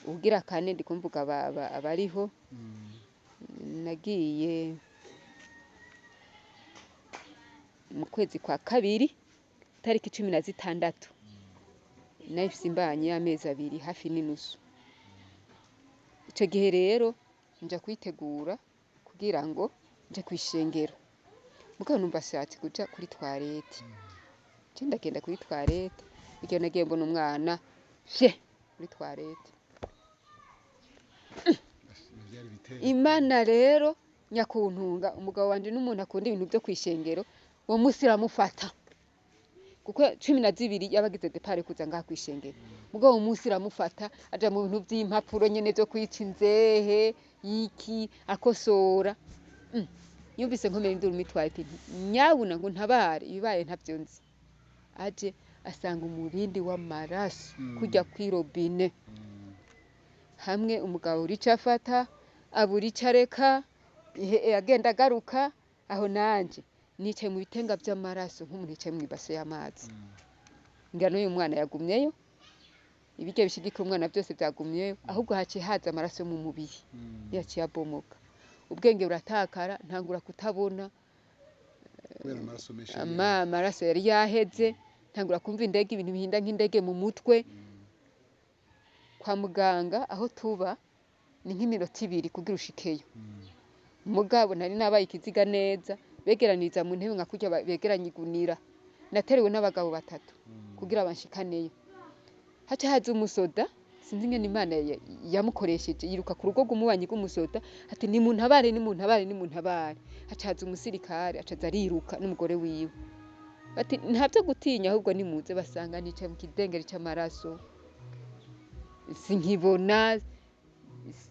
uwugira kane ndiko mvuga abariho. Nagiye mu kwezi kwa kabiri tariki 16, nari mfise imbanyi y'amezi 2 hafi n'inusu. Ico gihe rero nja kwitegura kugira ngo nje kw'ishengero, mugabo numva nshatse kuja kuri toilette. Nce ndagenda kuri toilette, iryo nagiye mbona umwana fye muri toilette. Vyari biteye. Imana rero nyakuntunga, umugabo wanje n'umuntu akunda ibintu vyo kw'ishengero, uwo musi iramufata, kuko 12 yabagize départ kuza ngaha kw'ishengero, mugabo uwo musi iramufata aja mu bintu vy'impapuro nyene vyo kwica inzehe yiki akosora. Yumvise nkomera induru muri toilette nti nyabuna ngo ntabare, ibibaye ntavyo nzi. Aje asanga umurindi w'amaraso kurya kw'irobine, hamwe umugabo urica afata abura ico areka, agenda agaruka aho nanje Nicaye mu bitenga vy'amaraso nk'umuntu yicaye mw'ibase y'amazi. Ngira n'uyu mwana yagumyeyo, ibirya bishigikira umwana vyose vyagumyeyo, ahubwo haciye haza amaraso yo mu mubiri, yaciye abomoka. Ubwenge buratakara, ntangura kutabona, kubera amaraso menshi yari amaraso yari yaheze, ntangura kumva indege, ibintu bihinda nk'indege mu mutwe. Kwa muganga aho tuba ni nk'iminota 2 kugira ushikeyo. Mugabo nari nabaye ikiziga neza, begeraniriza mu ntebe nka kurya begeranya igunira. Naterewe n'abagabo 3 kugira banshikaneyo. Haca haza umusoda, sinzi ingene Imana yamukoresheje, yiruka ku rugo rw'umubanyi rw'umusoda, ati nimuntabare, nimuntabare, nimuntabare. Haca haza umusirikare, aca aza ariruka n'umugore wiwe. Bati ntavyo gutinya, ahubwo nimuze. Basanga nicaye mu kidengeri c'amaraso, sinkibona,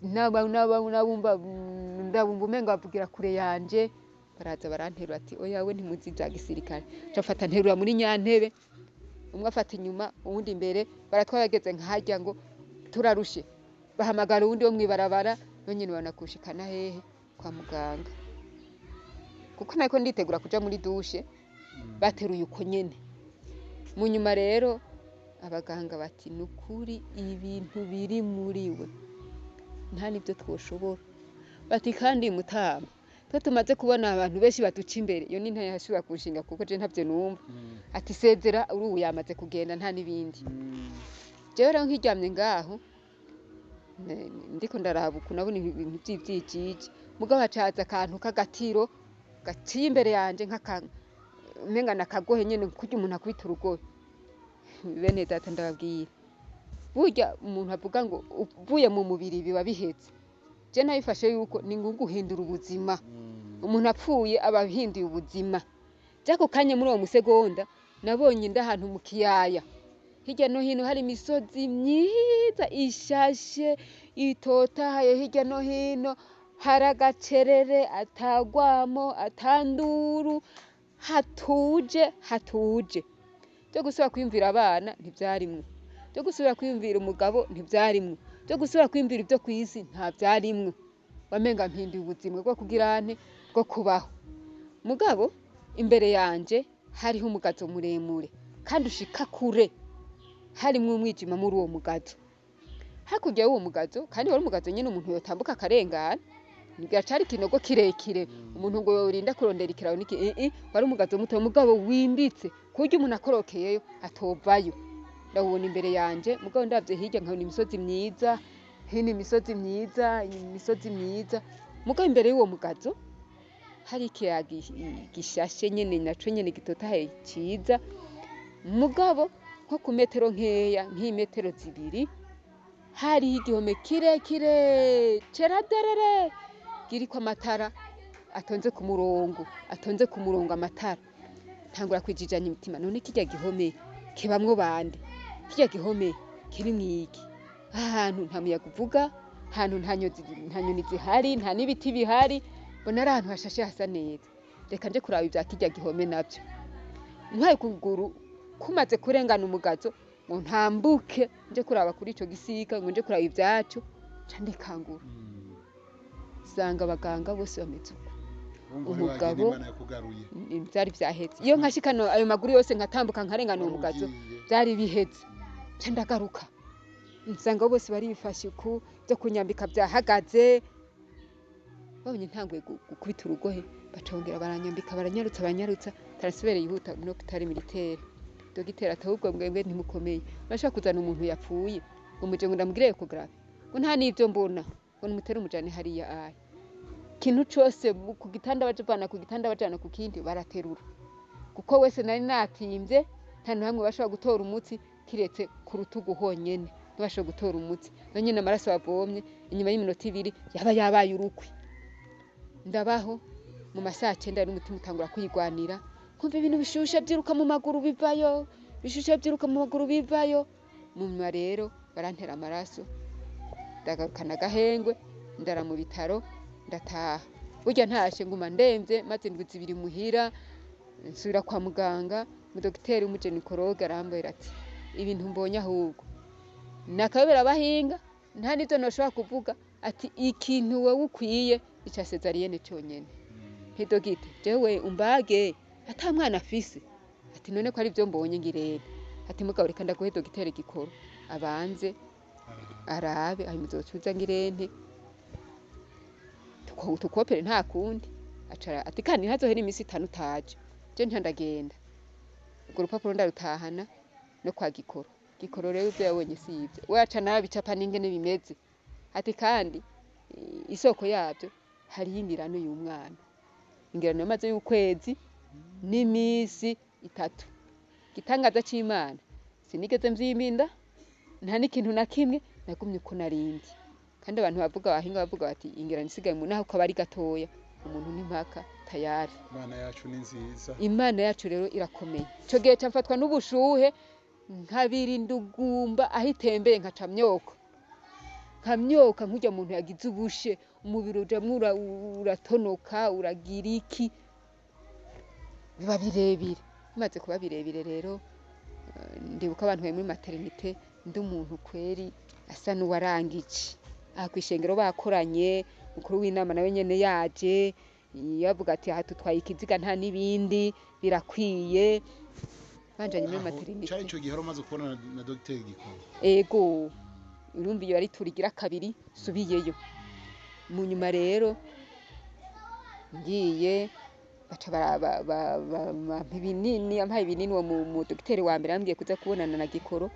ndabumva umengo bavugira kure yanje. Baraza baranterura, ati oya we ntimuzi ivya gisirikare. Nca mfata nterura muri nyantebe, umwe afata inyuma uwundi imbere, baratwara bageze nkaharya ngo turarushe, bahamagara uwundi wo mw'ibarabara, nonyene banakushikana hehe? Kwa muganga. Kuko nariko nditegura kuja muri douche, bateruye uko nyene. Mu nyuma rero abaganga bati nukuri ibintu biri muri we nta nivyo twoshobora. Bati kandi mutama, twe tumaze kubona abantu benshi baduca imbere, iyo ni ntayashobora kunshinga kuko je ntavyo numva. Ati sezera, urubu yamaze kugenda nta n'ibindi. Jewe rero nkiryamye ngaho, ndiko ndaraba uku, nabona ibintu vy'ivyijiji, mugabo haca haza akantu k'agatiro gaciye imbere yanje, nk'aka umenga nakagohe nyene, kurya umuntu akubita urugohe. Bene data, ndababwira, burya umuntu avuga ngo uvuye mu mubiri biba biheze, je nabifashe yuko ni ngombwa guhindura ubuzima. Umuntu apfuye aba ahinduye ubuzima. Vy'ako kanya, muri uwo musegonda, nabonye ndi ahantu mu kiyaya, hirya no hino hari imisozi myiza ishashe itotahaye, hirya no hino hari agacerere, atagwamo, atanduru, hatuje hatuje. Vyo gusubira kwiyumvira abana ntivyarimwo, vyo gusubira kwiyumvira umugabo ntivyarimwo, vyo gusubira kwiyumvira ivyo kw'isi nta vyarimwo. Wamenga mpinduye ubuzima bwo kugira nte, bwo kubaho. Mugabo imbere yanje hariho umugazo muremure kandi ushika kure, harimwo umwijima muri uwo mugazo. Hakurya y'uwo mugazo, kandi wari umugazo nyene umuntu yotambuka akarengana, ntigira cari ikinogo kirekire umuntu ngo yorinda kurondera ikiraro niki, wari umugazo muto mugabo wimbitse, ku buryo umuntu akorokeyeyo atovayo. Ndawubona imbere yanje, mugabo ndavye hirya nkabona imisozi myiza, hino imisozi myiza, imisozi myiza. Mugabo imbere y'uwo mugazo hari ikiyaya gishashe nyene, naco nyene gitotahaye ciza. Mugabo nko ku metero nkeya, nk'imetero 2, hariho igihome kirekire cera derere, kiriko amatara atonze ku murongo, atonze ku murongo amatara. Ntangura kwijijanya imitima, none kirya gihome kibamwo bande? Kirya gihome kirimwo iki? Ahantu nta muyaga uvuga, ahantu nta nyoni zihari, nta n'ibiti bihari, mbona ari ahantu hashashe hasa neza. Reka nje kuraba ivya kirya gihome navyo. Ntwaye ukuguru kumaze kurengana umugazo ngo ntambuke nje kuraba kuri ico gisika, ngo nje kuraba ivyaco, nca ndikangura, nsanga abaganga bose bameze uko. Wumva wari wagenda, Umugabo Imana yakugaruye. Vyari vyaheze. Iyo nkashikana ayo maguru yose nkatambuka nkarengana uwo Wari mugazo, ugiye. vyari biheze. Nca ndagaruka, nsanga bose barifashe uku, vyo kunyambika vyahagaze. Babonye ntanguye gukubita urugohe, bacongera baranyambika, baranyarutsa, baranyarutsa, transfert yihuta muri hôpital militaire. Dogiteri ati ahubwo mwebwe ntimukomeye, murashobora kuzana umuntu yapfuye ngo muje ngo ndamugire échographie, ngo nta n'ivyo mbona, ngo nimutere umujane hariya aya. Ikintu cose ku gitanda bajana, ku gitanda bajana ku kindi, baraterura, kuko wese nari natimvye, nta na hamwe bashobora gutora umutsi kiretse ku rutugu honyene. Ntibashobora gutora umutsi na nyene, amaraso bavomye inyuma y'iminota 2 yaba yabaye urukwi. Ndabaho mu masaha 9, n'umutima utangura kwigwanira, nkumva ibintu bishushe vyiruka mu maguru bivayo, bishushe vyiruka mu maguru bivayo. Mu nyuma rero barantera amaraso, ndagarukana agahengwe, ndara mu bitaro, ndataha. Burya ntashe nguma ndemvye, maze indwi 2 muhira, nsubira kwa muganga. Umudogiteri w'umugynécologue arambwira ati ibintu mbonye ahubwo nakayobera abahinga, nta n'ivyo noshobora kuvuga. Ati ikintu wewe ukwiye ica césarienne conyene. Nti dogite, jewe umbage ata mwana afise. Ati none ko ari byo mbonye ngirebe. Ati mugabo reka ndaguhe dogiteri Gikoro abanze arabe, hanyuma uzocuza ngirente tukopere nta kundi. Acara ati kandi ntazohera iminsi 5 utaje. Je nca ndagenda, urwo rupapuro ndarutahana no kwa Gikoro. Gikoro rero ivyo yabonye si ivyo, we aca narabicapa n'ingene bimeze. Ati kandi isoko yavyo hariho ingirano y'umwana, ingirano yamaze y'ukwezi n'imisi 3. Igitangaza c'Imana, sinigeze mvyimba, nta n'ikintu na kimwe, nagumye uko narindi. Kandi abantu bavuga abahinga bavuga bati ingirano isigaye mu naho kaba ari gatoya, umuntu n'impaka tayari. Imana yacu ni nziza. Imana yacu rero irakomeye. Ico gihe ca mfatwa n'ubushuhe nkabirinda ugumba aho itembeye nkaca myoka. Nkamyoka nkurya muntu yagize ubushe, umubiri ujamwo uratonoka, uragira iki, biba birebire. Bimaze kuba birebire rero, ndibuka abantu bari muri maternité, ndi umuntu kweri asa n'uwarangije. Aha kw'ishengero bakoranye, mukuru w'inama nawe nyene yaje, yavuga ati aha tutwaye ikiziga nta n'ibindi, birakwiye. Banjanye muri maternité. Cari ico gihe wari umaze kubona na dogiteri Gikoro? Ego, urumva iyo ari turigira kabiri subiyeyo. Mu nyuma rero ngiye baca bampa ibinini, ampaye ibinini uwo mu dogiteri wa mbere yambwiye kuza kubonana na Gikoro.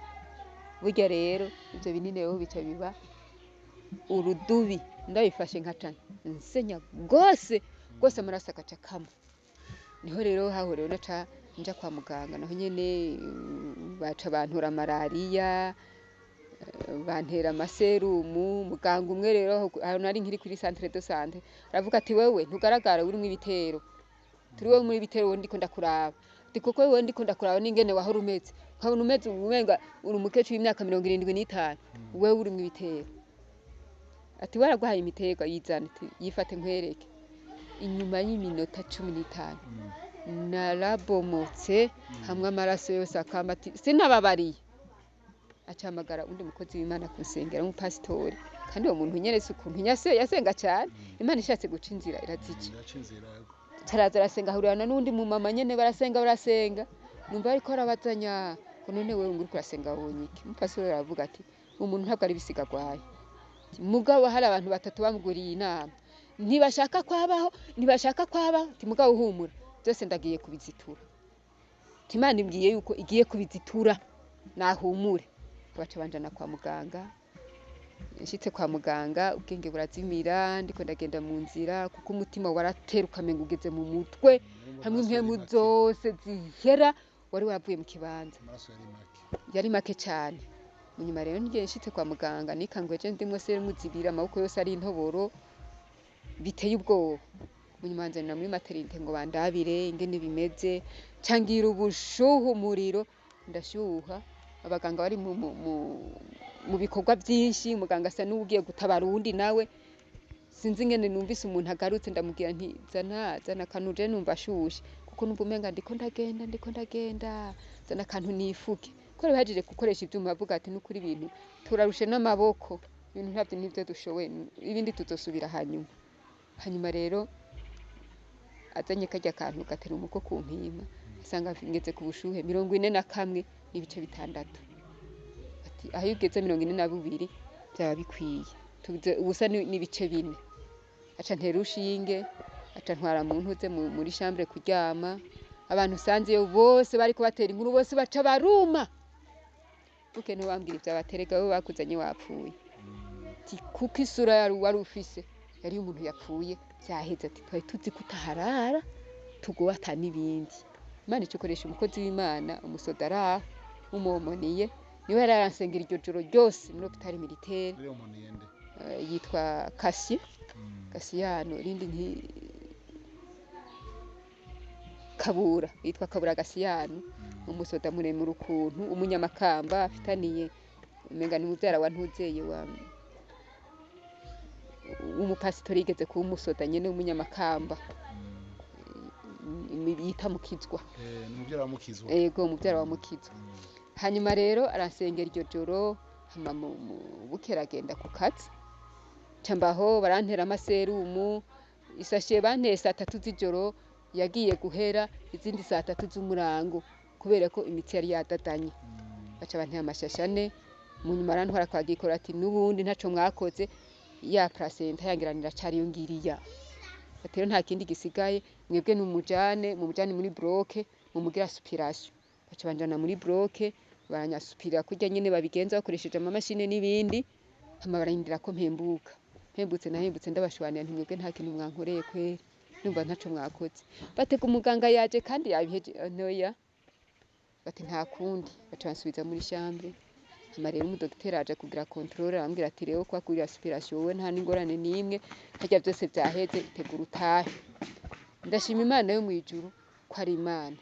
Burya rero ivyo binini rero bica biba urudubi, ndabifashe nkaca nsenya gose gose, amaraso agaca akama. Niho rero haho rero naca nja kwa muganga, naho nyene baca bantura malariya, bantera amaserumu. Muganga umwe rero aho nari nkiri kuri centre de santé aravuga ati wewe ntugaragara urimwo ibitero, turi wewe muri ibitero, wewe ndiko ndakuraba. Ati kuko wewe ndiko ndakuraba n'ingene wahora umeze, nkabona umeze umenga uri umukecuru w'imyaka 75, wewe urimwo ibitero. Ati waraguhaye imiterwa yizane, ati yifate nkwereke. Inyuma y'iminota 15 narabomotse hamwe amaraso yose akamba. Ati sinababariye. Acamagara undi mukozi w'Imana kunsengera w'umupasitori, kandi uwo muntu nyeretse ukuntu yasenga cyane. Imana ishatse guca inzira irazica. Iraca inzira. Taraza arasenga, ahurirana n'undi mu mama nyene, barasenga barasenga, numva ariko arabazanya ngo none wewe ngo uriko urasenga wabonye iki? Umupasitori aravuga ati umuntu ntabwo ari ibisiga agwaye, mugabo hari abantu batatu bamuguriye inama, ntibashaka kwabaho, ntibashaka kwabaho. Ati mugabo uhumura, byose ndagiye kubizitura. Ati Imana imbwiye yuko igiye kubizitura, nahumure. Baca banjana kwa muganga. Nshitse kwa muganga ubwenge burazimira, ndiko ndagenda mu nzira kuko umutima waratera ukamenga ugeze mu mutwe, hamwe impemu zose zihera, wari wavuye mu kibanza. Amaraso yari make. Yari make cyane. Mu nyuma rero ngiye nshitse kwa muganga nikanguye je ndimwo serumu zibiri, amaboko yose ari intoboro, biteye ubwoba. Mu nyuma banzanira muri maternité ngo bandabire ingene bimeze, cangira ubushuhe umuriro, ndashuha. Abaganga bari mu bikorwa byinshi, muganga asa n'ugiye gutabara uwundi nawe, sinzi ingene numvise umuntu agarutse, ndamubwira nti zana zana akantu je numva ashushe, kuko numva umenga ndiko ndagenda, ndiko ndagenda, zana akantu nifuke. Ko rero bahejeje gukoresha ivyuma bavuga ati nukuri ibintu turarushe n'amaboko, ibintu ntabyo nivyo dushoboye, ibindi tuzosubira hanyuma. Hanyuma rero azanye karya kantu gatera umuko ku mpima, asanga ngeze ku bushuhe 41.6. Ati aho iyo ugeze 42 byaba bikwiye, tuze ubusa n'ibice 4. Aca ntera urushinge, aca ntwara mu ntuze muri chambre kuryama. Abantu usanzeyo bose bariko batera inkuru, bose baca baruma. Buke ntibambwira ivyabaterega, bo bakuzanye wapfuye. Ati kuko isura yari wari ufise yari umuntu yapfuye, vyaheze. Ati twari tuzi ko utaharara tugowe ata n'ibindi. Imana ica ikoresha umukozi w'Imana, umusoda araho w'umuhomoniye, niwe yari aransengera iryo joro ryose muri hôpital militaire. Rero umuntu yende Yitwa Kasi Kasiyano, irindi nti Kabura, yitwa Kabura Gasiyano, umusoda muremure ukuntu, umunyamakamba, afitaniye umenga ni muvyara wa Ntuzeye wa w'umupasitori yigeze kuba umusoda nyene w'umunyamakamba yita Mukizwa. Ni muvyara wa Mukizwa. Ego, muvyara wa Mukizwa. Hanyuma rero aransengera iryo joro, hama bukera agenda ku kazi, ca mbaho barantera amaserumu. Isashe banteye saa 3 z'ijoro yagiye guhera izindi saa 3 z'umurango, kubera ko imitsi yari yadadanye. Baca bantera amashashe 4. Mu nyuma arantwara kwa Gikora ati n'ubundi ntaco mwakoze, ya placenta yangiranira cari yo ngiriya. Ati rero nta kindi gisigaye, mwebwe numujane, mumujane muri bloke, mumugira aspiration. Baca banjana muri bloke, baranyasupira kurya nyene babigenza bakoresheje amamashine n'ibindi, hama bararindira ko mpembuka. Mpembutse nahembutse ndabashwanira nti mwebwe nta kintu mwankoreye kweri, ndumva ntaco mwakoze. Batega umuganga yaje kandi yabiheje ntoya, bati nta kundi, baca bansubiza muri chambre. Hama rero umudogiteri aje kugira controle, arambwira ati rero kwa kugira aspiration wowe nta n'ingorane n'imwe, harya vyose vyaheze, itegura utahe. Ndashima Imana yo mw'ijuru ko ari Imana.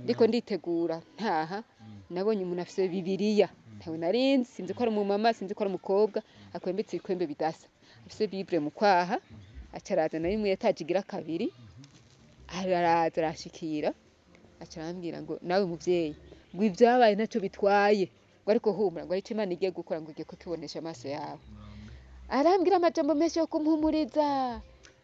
Ndiko nditegura ntaha, nabonye umuntu afise Bibiliya, ntawe narinzi, sinzi ko ari umumama, sinzi ko ari umukobwa, akwembetse ibikwembe bidasa, afise Bible mu kwaha, aca araza nayo imwe yataje igira kabiri, araza aranshikira, aca arambwira ngo nawe muvyeyi, ngo ivyabaye ntaco bitwaye, ngo ariko humura, ngo arico Imana igiye gukora, ngo igiye kukibonesha amaso yawe. Arambwira amajambo menshi yo kumpumuriza.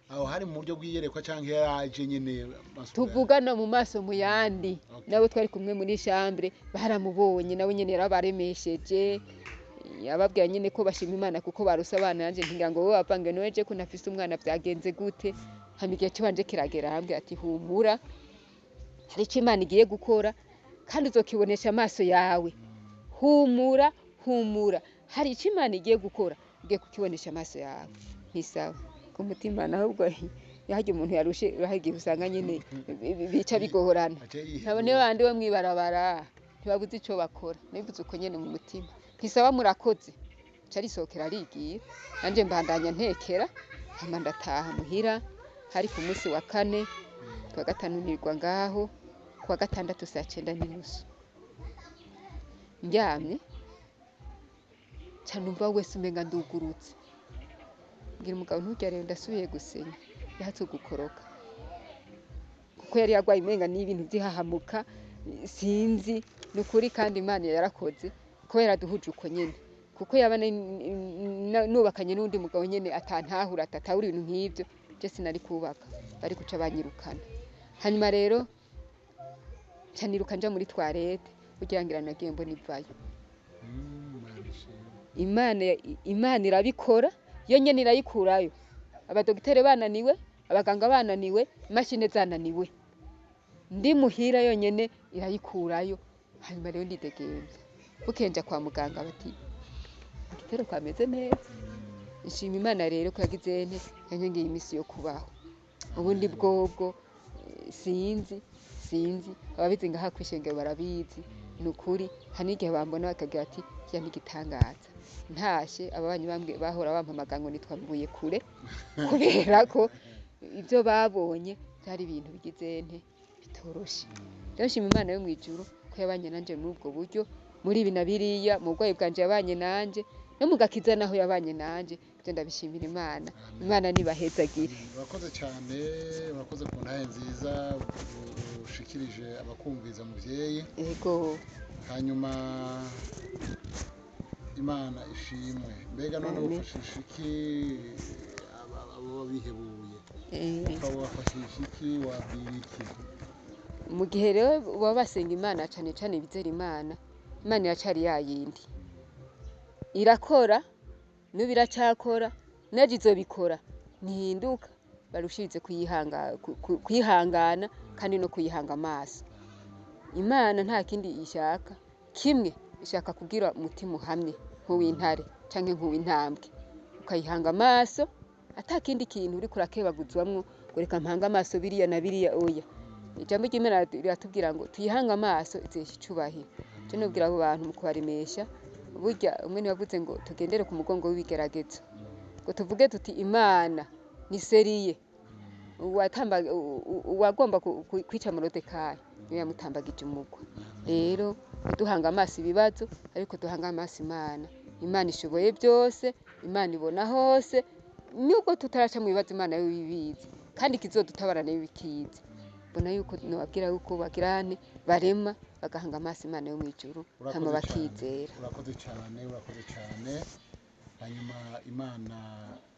Aho hari mu buryo bw'iyerekwa canke yaraje nyene? Tuvugana mu maso mu yandi. Nabo twari kumwe muri chambre baramubonye, nawe nyene yarabaremesheje, yababwira nyene ko bashima Imana kuko barose abana. Yanje ntingira ngo wowe wavange noje ko ntafise umwana vyagenze gute. Hama igihe cibanje kiragera, arambwira ati humura, hari ico Imana igiye gukora kandi uzokibonesha amaso yawe. Humura, humura, hari ico Imana igiye gukora, ugiye kukibonesha amaso yawe. Ntisawa ku mutima naho ubwo yaharya umuntu yarushe, igihe usanga nyene bica bigorana. Ntabone bandi bo mwibarabara ntibabuze ico bakora. Nabivuze uko nyene mu mutima, ntisaba murakoze. Ca risohokera arigira, nanje mbandanya ntekera, hama ndataha muhira. Hari ku munsi wa kane, kuwa gatanu nirwa ngaho, kuwa gatandatu saa 9:30 ndyamye, ca numva wese umenga ndugurutse. Mbwira umugabo nturya rero ndasubiye gusenya, yahatse gukoroka kuko yari yarwaye umenga n'ibintu vy'ihahamuka, sinzi nukuri. Kandi Imana yarakoze ko yaraduhuje uko nyene, kuko yaba nubakanye n'undi mugabo nyene atantahura, atatahura ibintu nk'ivyo, je sinari kubaka, bari guca banyirukana. Hanyuma rero nca niruka nja muri toilette, kugira ngira nagiye mbona ivayo. Imana irabikora yo nyene, irayikurayo. Abadogitere bananiwe, abaganga bananiwe, imashini zananiwe, ndi muhira yonyene irayikurayo. Hanyuma rero ndidegemvya, bukeye nja kwa muganga, bati igitero kwameze neza. Nshima Imana rero ko yagize nte yanyongeye imisi yo kubaho. Ubundi bwobwo sinzi, sinzi ababizi ngaha kw'ishengero barabizi, nukuri hari n'igihe bambona bakagira ati kirya n'igitangaza. Ntashe ababanyi bambwe bahora bampamagara ngo nitwa mvuye kure, kubera ko ivyo babonye vyari ibintu bigize nte bitoroshe. Rero nshima Imana yo mw'ijuru ko yabanye nanje muri ubwo buryo, muri ibi na biriya, mu burwayi bwanje yabanye nanje, no mu gakiza naho yabanye nanje. Ivyo ndabishimira Imana. Imana nibahezagire. Urakoze cyane, urakoze ku ntahe nziza ushikirije abakumviza muvyeyi. Yego. Hanyuma Imana ishimwe. Mbega none Amen. ufashisha iki abo bihebuye? Ukaba wafashisha iki, wabwira iki? Mu gihe rero baba basenga Imana cane cane bizera Imana, Imana iracari yayindi, irakora n'ubu iracakora, n'ejo izobikora, ntihinduka. Barushirize kwihangana kandi no kuyihanga amaso. Imana nta kindi ishaka, kimwe ishaka kugira umutima uhamye nk'uw'intare canke nk'uw'intambwe, ukayihanga amaso, ata kindi kintu uriko urakebaguzwamwo ngo reka mpange amaso biriya na biriya. Oya, ijambo ry'Imana riratubwira ngo tuyihange amaso izesha icubahiro. Je nobwira abo bantu mu kubaremesha, burya umwe niwe yavuze ngo tugendere ku mugongo w'ibigeragezo, ngo tuvuge tuti Imana ni sérieux. Uwagomba kwica Morodekayi niwe yamutambagije umugwa. Rero ntiduhange amaso ibibazo, ariko duhange amaso Imana. Imana ishoboye byose, Imana ibona hose. Nubwo tutaraca mu bibazo, Imana yo ibizi, kandi ikizodutabara nayo ibikizi. Mbona yuko nobabwira yuko bagirane barema bagahanga amaso Imana yo mw'ijuru, hama Urakoze cyane. bakizera. Urakoze cyane, urakoze cyane. Hanyuma Imana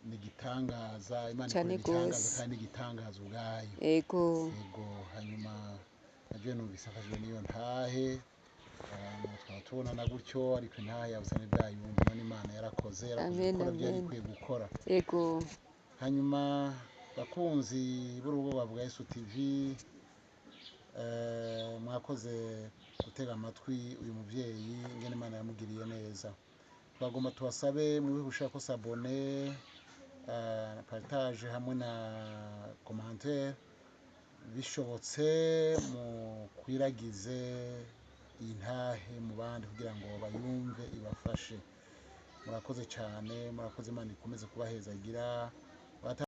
ni igitangaza, Imana ikora Cane ibitangaza gose. kandi ni igitangaza ubwayo. Ego. Yego, hanyuma naje numvise afashwe n'iyo ntahe. Twaba tubonana gutyo, ariko intahe yabuze ntibwayumva. None Imana yarakoze, yarakoze Amen, gukora ibyo yari amen. ikwiye gukora. Ego. Hanyuma bakunzi b'urubuga rwa Vuga Yesu TV, mwakoze gutega amatwi uyu muvyeyi ingene Imana yamugiriye neza. Twagomba tubasabe mwibuke gushirako s'abonner, partage hamwe na commentaire. Bishobotse mukwiragize iyi ntahe mu bandi kugira ngo bayumve ibafashe. Murakoze cyane, murakoze. Imana ikomeze kubahezagira.